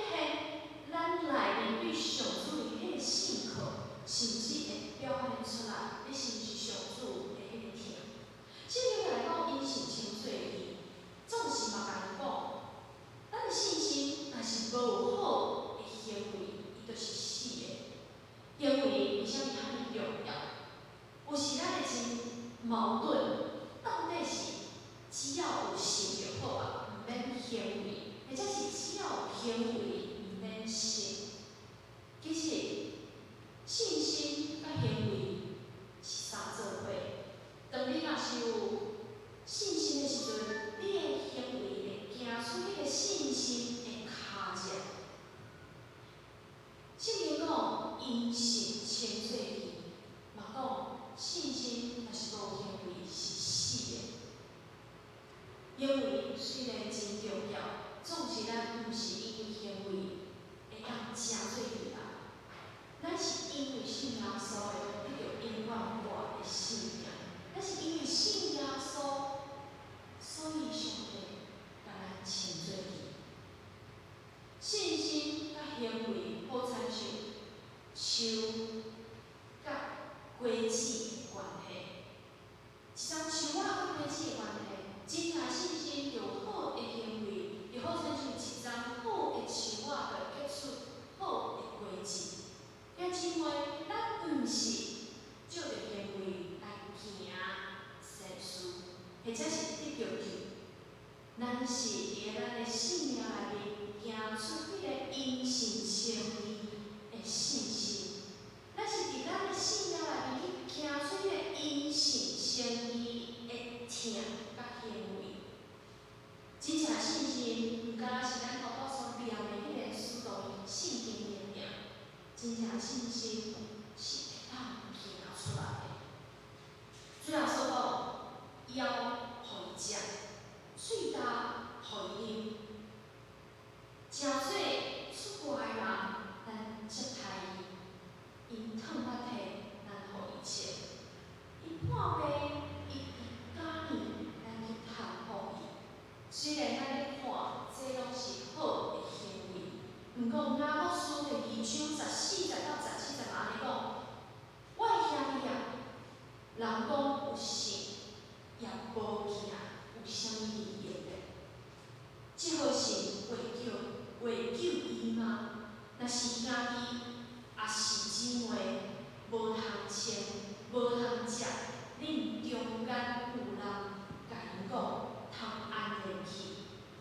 現咱內面對上主的彼個信靠，甚至會表現出來，你是毋是上主的彼個疼。聖經來講，因信稱做義，總是嘛共咱講，咱的信心若是無有好的行為，伊就是死的。行為為啥物遐爾重要？有時咱會真矛盾，到底是只要有信就好啊，毋免行為，或者是只要有行為，毋免信。其實信心佮行為是相做伙。當你若是有信心的時陣，你的行為會行出彼個信心的跤跡。聖經講，因信稱做義，嘛講信心若是無行為是死的。行為雖然真重要，總是咱毋是因為行為會當成做義人，咱是因為信耶穌會當得著永遠活的生命。咱是因為信耶穌，所以上帝共咱稱做義。信心佮行為好親像樹佮果子的關係。一叢樹仔佮果子的關係，真大信心就有好的行為，就好親像一叢好的樹仔，就會結出好的果子。兄姊妹，咱毋是藉著行為來行善事，或者是得著救，咱是佇咱的生命內面行出彼個因信稱義的信心。咱是佇咱的疼佮行為。真正信心，毋敢若是咱頭拄所念的彼个使徒聖經裡爾。真正信心是會當行出來的。主耶穌講，枵予伊食，喙焦予伊啉，誠濟出外的人，咱接待伊，𪜶褪襪體，咱予伊穿；伊破病，伊佇監獄，咱去探訪伊。雖然咱咧看，這攏是好的行為，毋過雅各書第二章14節到17節嘛按呢講：我的兄弟啊，人講有信，也無行，有啥物利益呢？這號信會救伊嗎？若是兄弟，抑是姊妹，無通穿，無通食，恁中間有人共𪜶講，通安然去，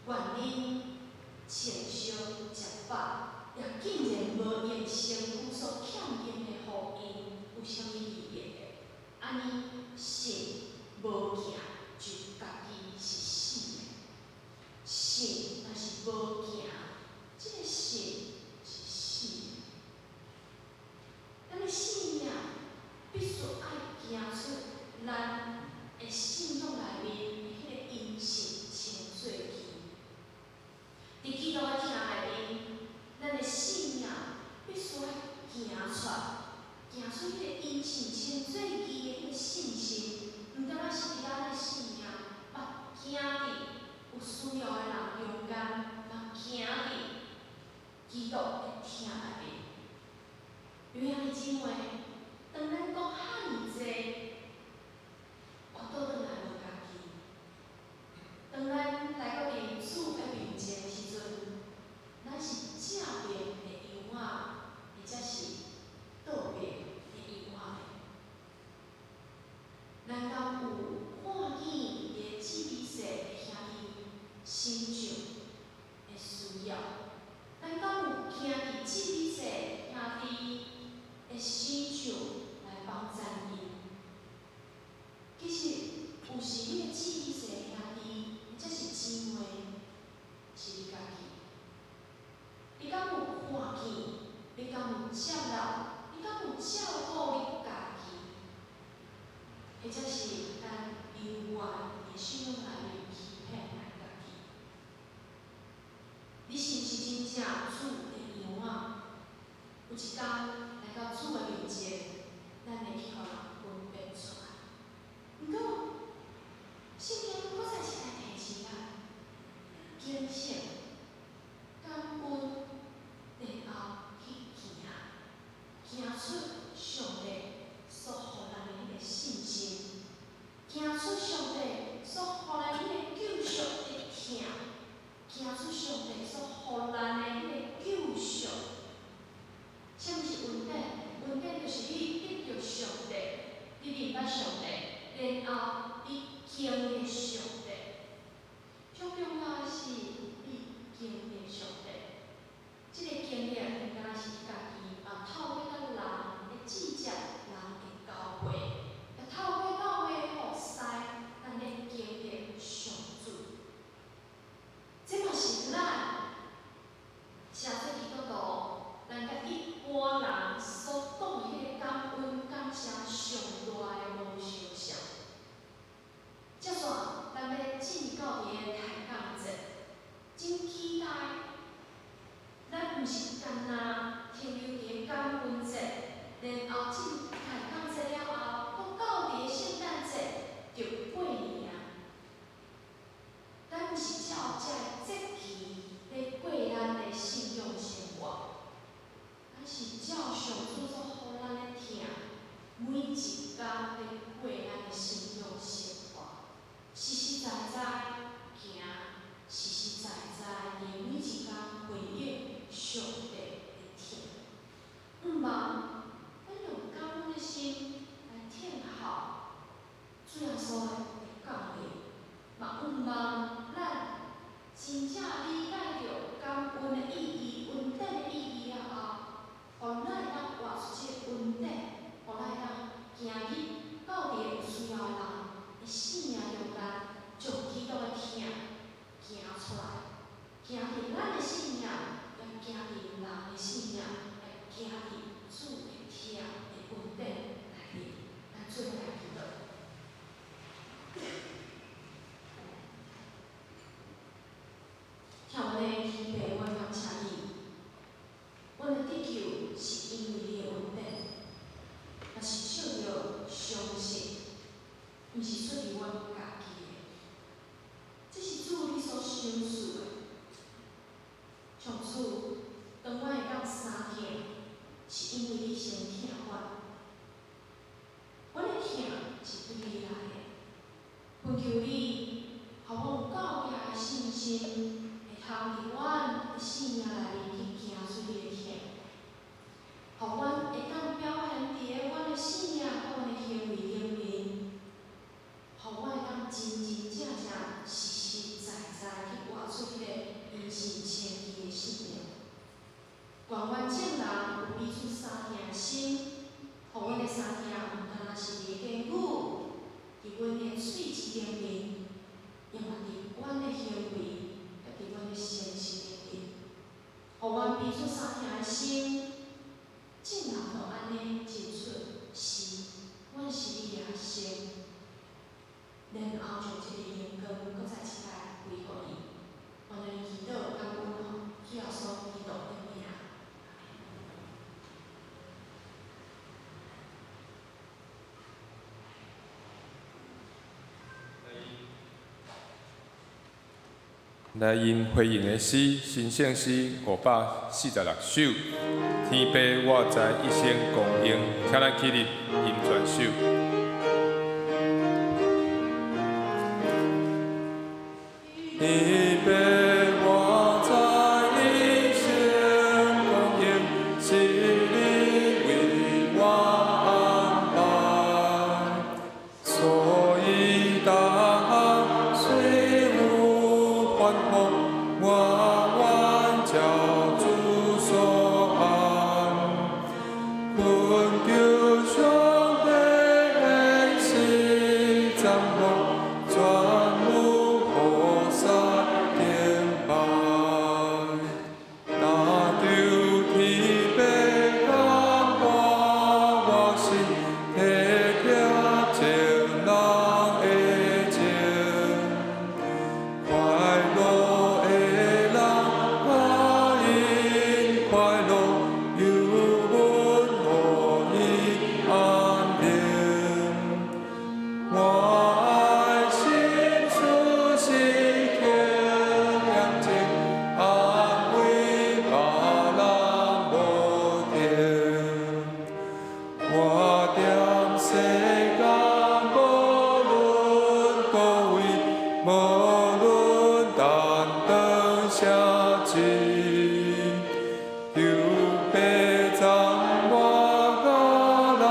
願恁穿燒食飽，也竟然無用身軀所欠用的予𪜶，有啥物利益呢？按呢信無行，就家己是死的。信若是無行，這个信是死的。咱的生命必須愛行出咱的信仰內面的彼个因信稱做義。佇基督的疼內面，咱的生命必須愛行出來，行出彼個因信稱做義的彼個信心，毋敢若是佇咱的生命，嘛行佇有需要的人中間，嘛行佇基督的疼內面。有兄弟姊妹，當咱講遐爾濟，我倒轉來問家己：當咱來到佇主的面前的時陣，咱是正邊的羊仔，或者是倒邊的羊仔呢？咱敢有看見佇個志比世的兄弟身上的需要？咱敢有行佇志比世兄弟的身上來幫贊𪜶？其實有時你的志比世兄弟或者是姊妹，是你家己。你敢有看見？你敢有接納？你敢有照顧你家己？或者是咱猶原佇信仰內面欺騙咱家己？你是毋是真正主的羊仔？有一工來到主的面前，咱會去予人分辨出來。毋過，聖經閣再一來提醒咱，警醒、感恩，然後去行，行出上帝所予咱的彼个信心，行出上帝所予咱彼个救贖的疼，行出上帝所予咱的彼个救贖。啥物是恩典？恩典就是你得著上帝，你認捌上帝，然後你經歷上帝。最重要的是，你行佇咱的信念，也行佇人的信念，也行佇主的疼的恩典內面。咱做伙來祈禱。疼阮的天父，阮感謝你，阮的得救是因為你的恩典，也是借著相信，毋是出佇阮家己的。這是主你所賞賜的。上主，當阮會當相疼，是因為你先疼阮。阮的疼是對你來的，懇求你，予阮有夠強的信心，會通佇阮的生命內面去行出你的疼，予阮會當表現佇咧阮的生命佮阮的行為頂面，予阮會當真真正正、實實在在去活出彼個因信稱義的生命。願阮眾人有彼此相疼的心，予阮的相疼毋單單是佇言語，佇阮的喙齒頂面，也嘛佇阮的行為，佮佇阮的誠實頂面，予阮彼此相疼的心，眾人都按呢認出是，阮是你的學生。然後將這个榮光閣再一擺歸予伊。阮按呢祈禱感恩，主耶穌基督的名。來因回應的詩，神聖詩546首，天父我知一生供應，請咱起立吟全首。天父我知一生供應，是你為我安排，所以逐項雖有煩苦，我願照主所按，懇求上帝恩賜讚我，全有菩薩頂拜。若求天父感化我心，體貼情人的情。快樂的人佮𪜶快樂，憂悶予伊安寧。我愛心事時刻念情，安慰別人無停。我踮世間，無論佗位，無論擔當啥職，求父讚我佮人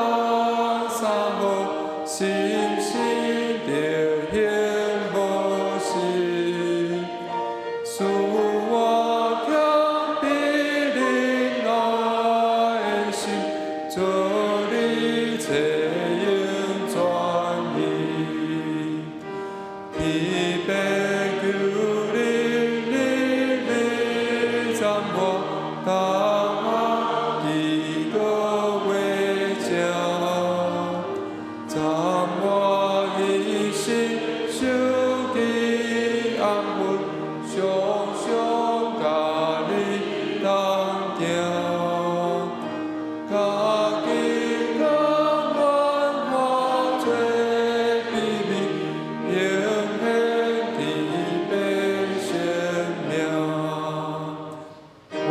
相好，心心德行無失。賜我謙卑忍耐的心，做你冊用專意。天父求你日日讚我，逐項祈禱為正。讚我一生受記安穩，常常佮你同行。家己甘願化做卑微，榮顯天父聖名。我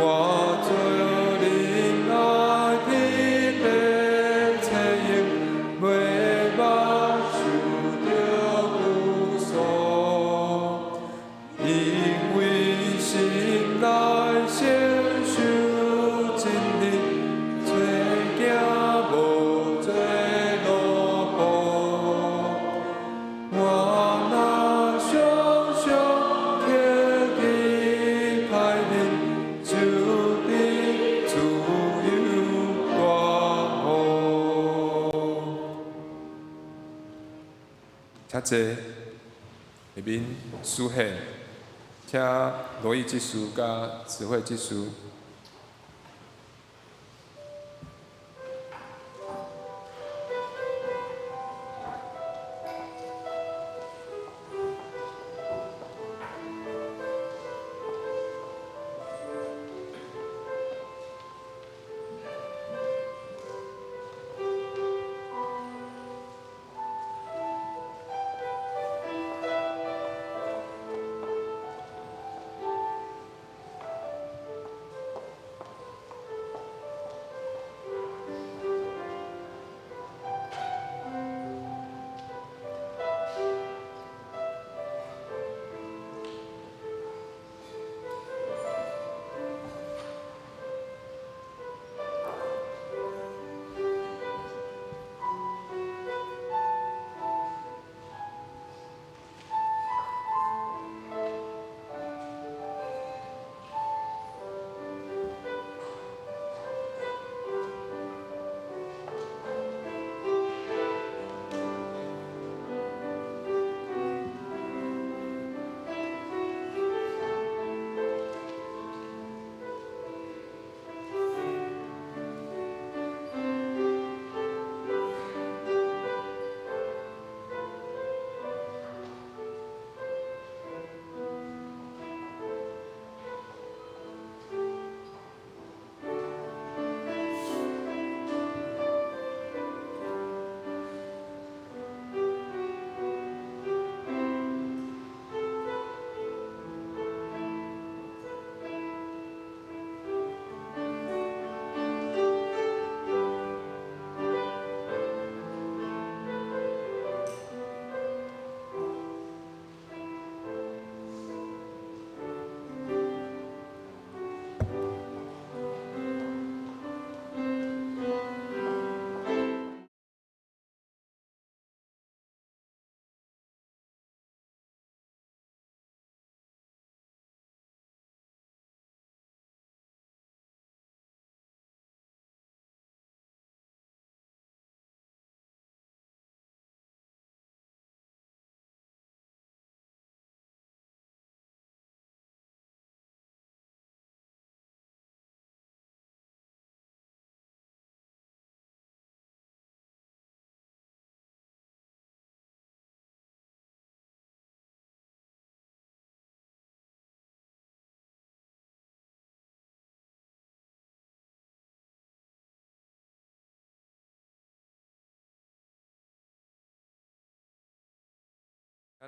做仁愛天父冊用，袂捌受著拘束。因為心內承受真理，找行無做奴僕。我若常常刻記歹日，就得自由大福。請坐，下面書獻請羅意執事佮慈惠執事。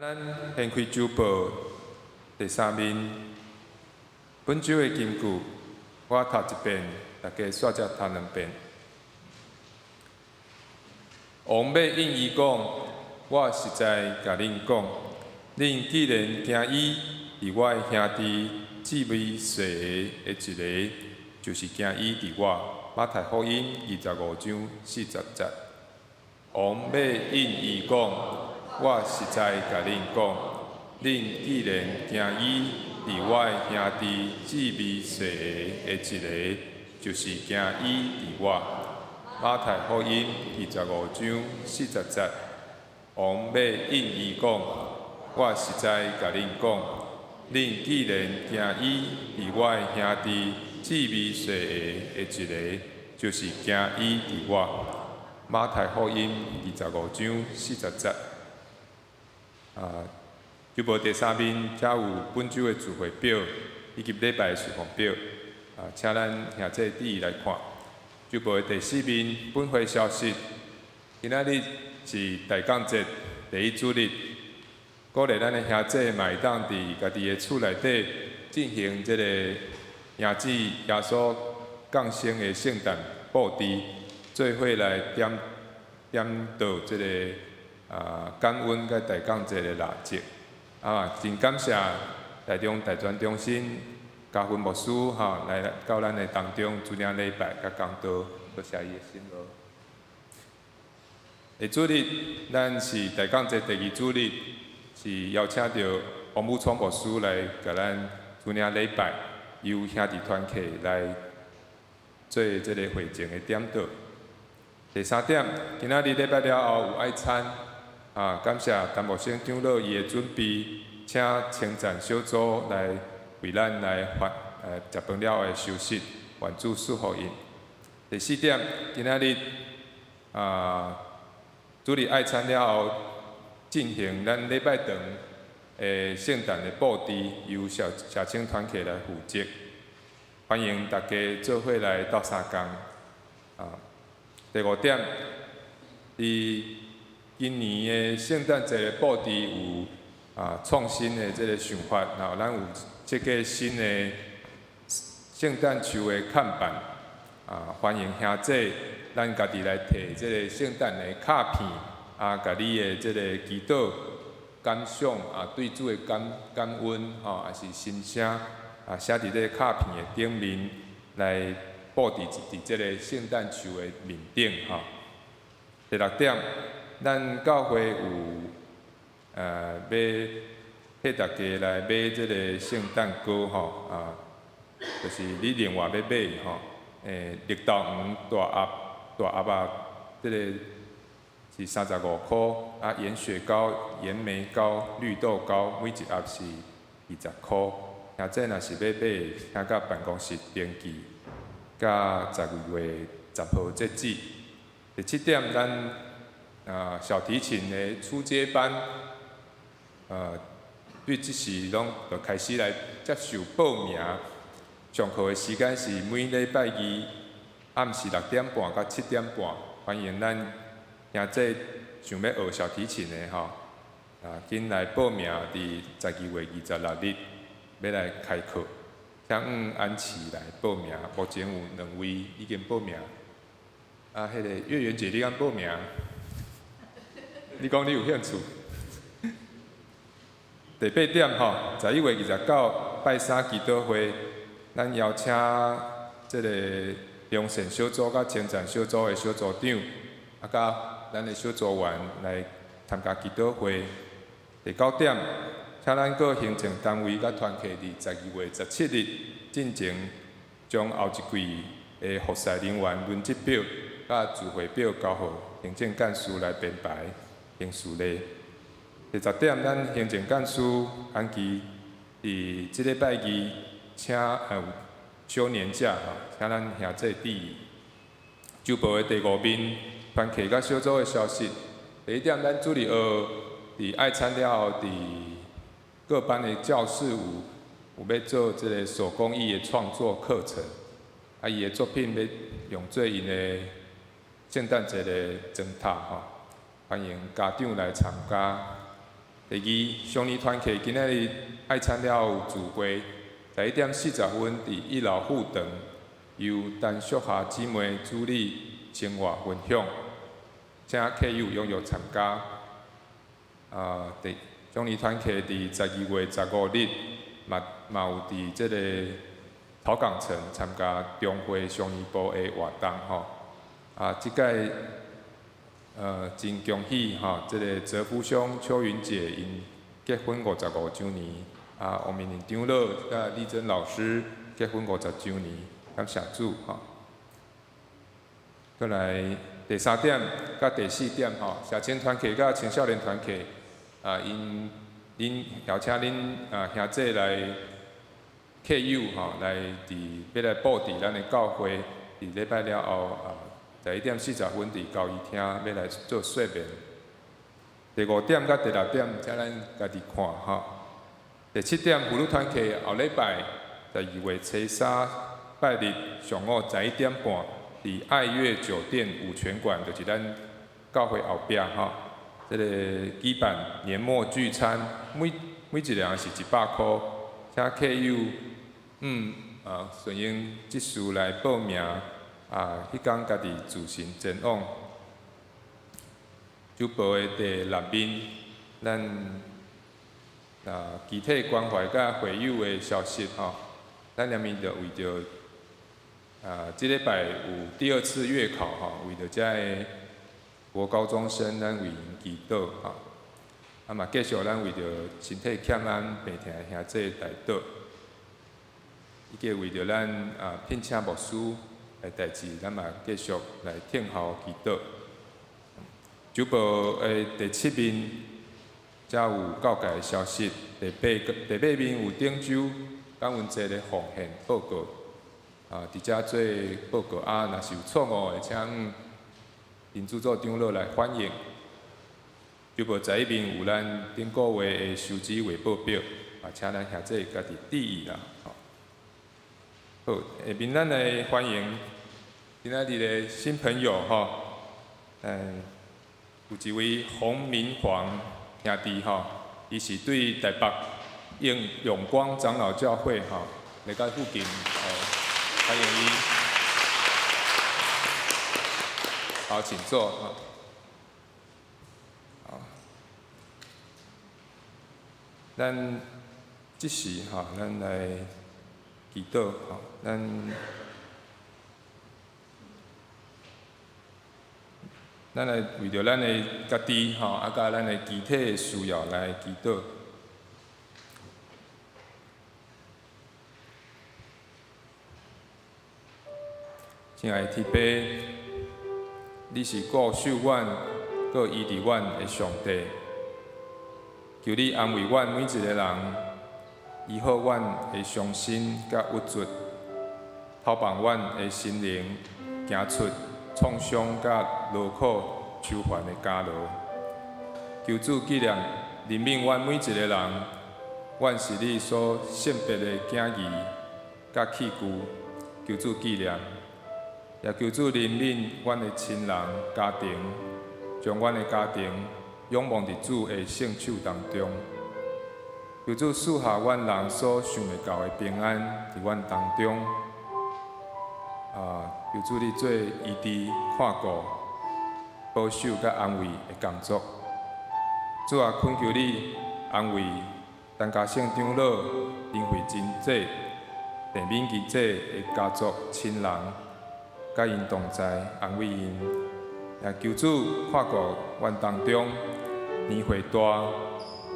咱掀开周报第三面，本周的金句，我讀一遍，大家煞才讀兩遍。王欲應伊講：我實在共恁講，恁既然驚伊佇我的兄弟姊妹細个的一个，就是驚伊佇我。馬太福音25章40節。王欲應伊講：我實在共恁講，恁既然驚伊佇我的兄弟姊妹細个的一个，就是驚伊佇我。馬太福音25章40節。王欲應伊講：我實在共恁講，恁既然驚伊佇我的兄弟姊妹細个的一个，就是驚伊佇我。馬太福音25章40節。啊，周報第三面才有本周的聚會表以及禮拜的事奉表。啊，請咱兄弟注意來看。周報的第四面，本會消息。今仔日是大降節第一主日，鼓勵咱的兄弟嘛會當佇家己的厝內底進行這個迎接耶穌降生的聖誕布置，做伙來點點著這個感恩佮大降節的蠟燭。啊，真感謝台中大專中心嘉芬牧師吼來到咱的當中主領禮拜佮講道，多謝伊的辛勞。下主日，咱是大降節第二主日，是邀請著王武聰牧師來共咱主領禮拜，由兄弟團契來做這個會前的點禱。第三點，今仔日禮拜了後有愛餐，啊，感謝陳牧師長老伊的準備，請稱讚小組來為咱來發食飯了後的休息，願主賜福𪜶。第四點，今仔日啊，主日愛餐了後，進行咱禮拜堂的聖誕的布置，由小社青團契來負責。歡迎大家做伙來鬥相共。啊，第五點，佇今年的聖誕節的布置有創新的這个想法，然後咱有設計新的聖誕樹的看板，啊，歡迎兄弟咱家己來提這个聖誕的卡片，啊，共你的這个祈禱感想啊，對主的感恩吼，抑是心聲啊，寫佇這个卡片的頂面來布置佇這个聖誕樹的面頂吼。第六點，咱教會有欲替大家來買這个聖誕糕吼，啊，就是你另外欲買吼，綠豆黃大盒大盒仔，這个是35箍，啊，鹽雪糕、鹽莓糕、綠豆糕，每一盒是20箍。兄弟若是欲買，請佮辦公室登記，佮12月10號截止。第七點，咱小提琴的初階班，對這時攏就開始來接受報名。上課的時間是每禮拜二暗時6點半到7點半，歡迎咱兄弟想欲學小提琴的吼，啊，緊來報名，佇12月26日欲來開課，請按時來報名。目前有兩位已經報名。啊，彼個月圓姐，你敢報名？你講你有興趣？第八點吼，11月29拜三祈禱會，咱邀請這個良善小組佮稱讚小組的小組長，啊，佮咱的小組員來參加祈禱會。第九點，請咱各行政單位佮團契佇12月17日進前，將後一季的服侍人員輪值表佮聚會表交予行政幹事來編排行事曆。第十點，咱行政幹事安琪佇這禮拜二請休年假吼，請咱兄弟注意。週報的第五面，團契佮小組的消息。第一點，咱主日學佇愛餐了後，佇各班的教室有欲做這个手工藝的創作課程，啊，伊的作品欲用做𪜶的聖誕節的燈塔吼，歡迎家長來參加。第二，少年團契今仔日愛餐了後有聚會，11點40分佇一樓副堂，由陳淑霞姊妹主理生活分享，請客友踴躍參加。啊，第少年團契佇12月15日嘛有佇這个桃港城參加中會少年部的活動吼。啊，這擺真恭喜吼，這个澤福兄秋雲姐𪜶結婚55週年，啊，王明玲長老佮麗珍老師結婚50週年，感謝主吼。閣來第三點佮第四點吼，社青團契佮青少年團契啊，𪜶恁邀請恁啊兄弟來客友吼，來佇欲來布置咱的教會，佇禮拜了後啊，11點40分佇交誼廳欲來做說明。第五點佮第六點，請咱家己看吼。第七點，婦女團契後禮拜12月初三拜日上午11點半，佇愛樂酒店五泉館，就是咱教會後壁吼。這个舉辦年末聚餐，每一個人是100箍，請客友順應這事來報名，啊，彼工家己自行前往。週報的第六面，咱啊，肢體關懷佮會友的消息吼，咱連面就為著啊，這禮拜有第二次月考吼，為著遮个國高中生，咱為𪜶祈禱吼。啊嘛，繼續咱為著身體欠安病疼的兄弟代禱，以及為著咱啊聘請牧師的代誌，咱嘛繼續來聽候祈禱。週報的第七面，才有教界的消息。第八面有頂週感恩節的奉獻報告，啊，佇遮做報告啊，若是有錯誤的，請林主座長老來反映。週報11面有咱頂個月的收支匯報表，啊，請咱兄弟家己注意啦。好，下面咱來歡迎今仔日的新朋友吼，有一位洪明煌兄弟吼，伊是對台北永光長老教會吼，來到附近，歡迎伊。好，請坐。好，咱這時吼，咱來祈禱吼，咱來為著咱的家己吼，啊，佮咱的肢體的需要來祈禱。親愛的天父，你是顧守阮、閣醫治阮的上帝，求你安慰阮每一个人，醫好阮的傷心佮鬱卒，透放阮的心靈，行出創傷佮勞苦愁煩的監牢。求主紀念憐憫阮每一个人，阮是你所聖別的囝兒佮器具，求主紀念。也求主憐憫阮的親人家庭，將阮的家庭仰望佇主的聖手當中。求主賜下阮人所想袂到的平安佇阮當中。啊，求主你做醫治、看顧、保守佮安慰的工作。主啊，懇求你安慰陳嘉勝長老、林慧珍姐、鄭敏儀姐的家族親人，佮𪜶同在，安慰𪜶。也求主看顧阮當中年歲大、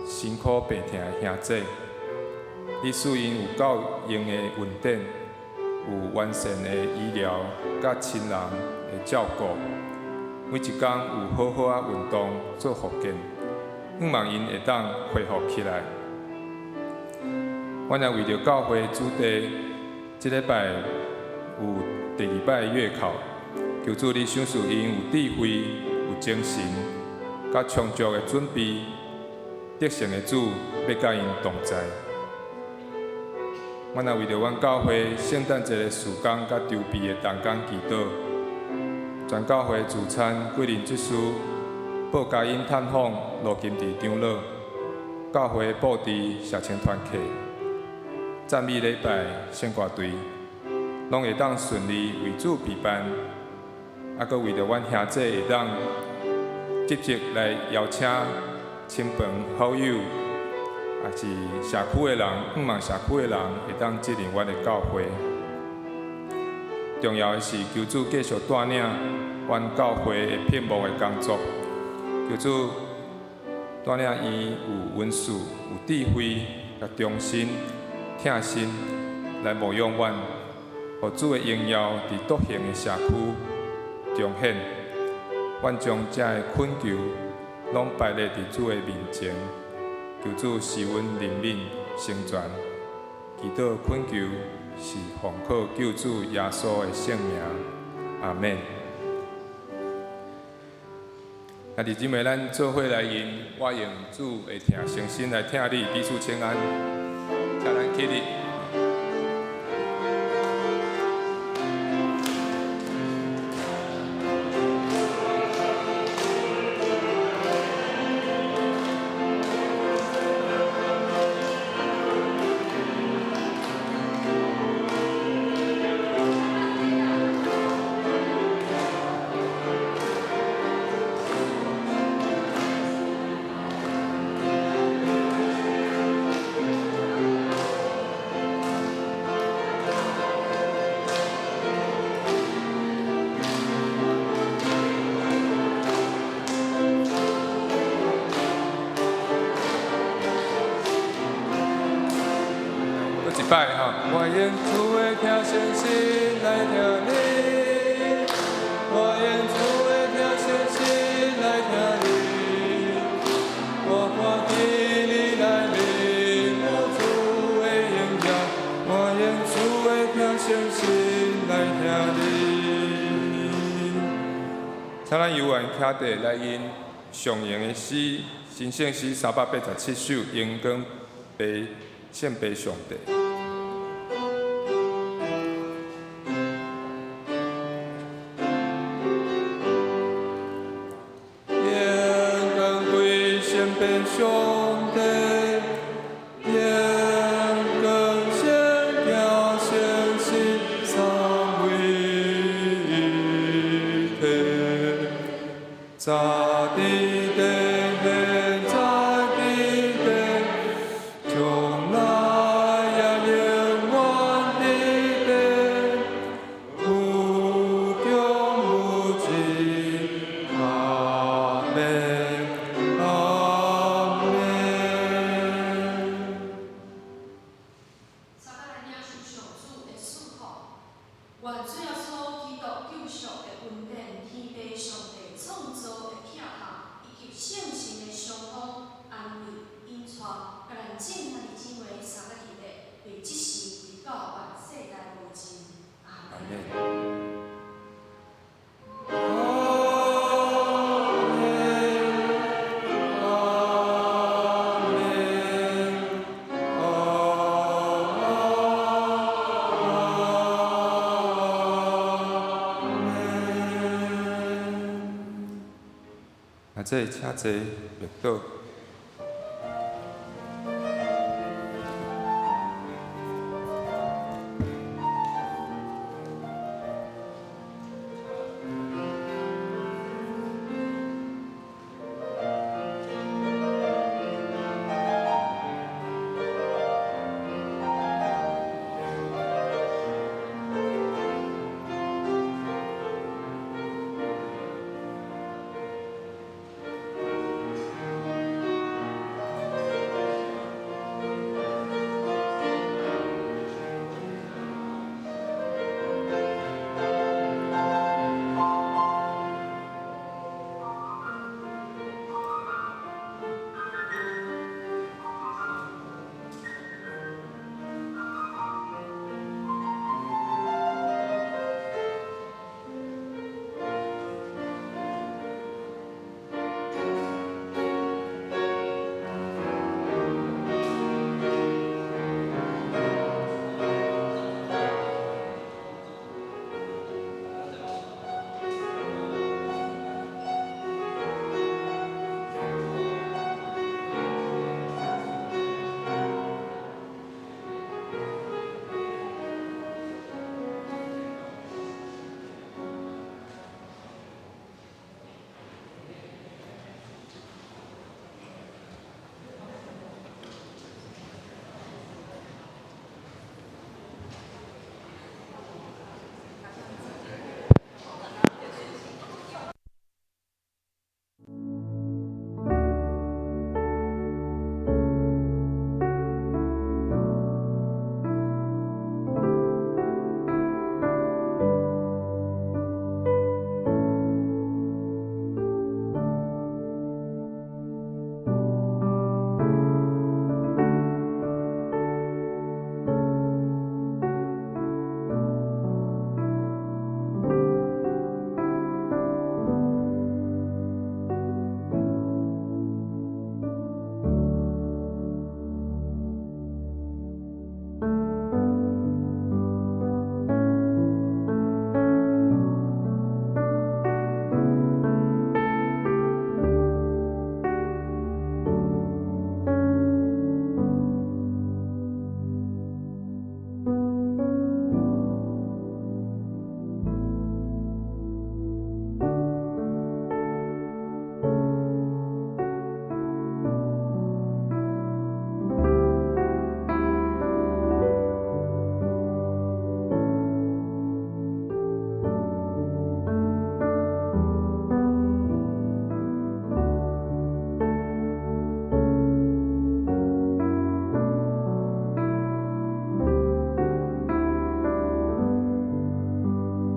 辛苦病疼的兄弟，你賜𪜶有夠用的恩典，有完善的醫療，佮親人的照顧，每一工有好好仔運動做復健，向望𪜶會當恢復起來。阮也為著教會主題，這禮拜有第二擺月考，求主你賞賜𪜶有智慧、有精神，佮充足的準備，得勝的主欲佮𪜶同在。阮也為著阮教會聖誕節的事工佮籌備的同工祈禱，全教會助產桂林執事報佳音探訪羅金池長老，教會布置社青團契，讚美禮拜聖歌隊，攏會當順利為主備辦，啊，閣為著阮兄弟會當積極來邀請親朋好友，也是社區的人，向望社區的人會當進入阮的教會。重要的是，求主繼續帶領阮教會的聘牧的工作，求主帶領伊有恩賜、有智慧、佮忠心、疼心來牧養阮，予主的榮耀佇獨行的社區彰顯。阮將這个懇求攏擺列佇主的面前，求主賜阮憐憫成全。祈禱懇求是奉靠救主耶穌的聖名，阿們。兄弟姊妹，咱做伙來吟，我用主的疼誠心來疼你，彼此請安，請咱起立。閣一擺吼，我用主的疼誠心來疼你，我用主的疼誠心來疼你，我歡喜你來面听圣神来听恁。请咱游玩徛地来吟上荣的诗，神圣诗387首，荣光父圣父上帝。荣光归圣父上帝，荣光圣子圣神三位一体，早伫地，现在伫地，将来也永远伫地，无穷无尽。阿们，阿们。三摆来领受上主的赐福，愿主耶稣基督救赎的恩典、天父上帝創造的疼痛，以及聖神的相互安慰、引帶，共咱眾兄弟姊妹三个起來，佇這時直到萬世代無盡。阿阿們。們。阿們，阿們，阿們。啊，這請坐，默禱。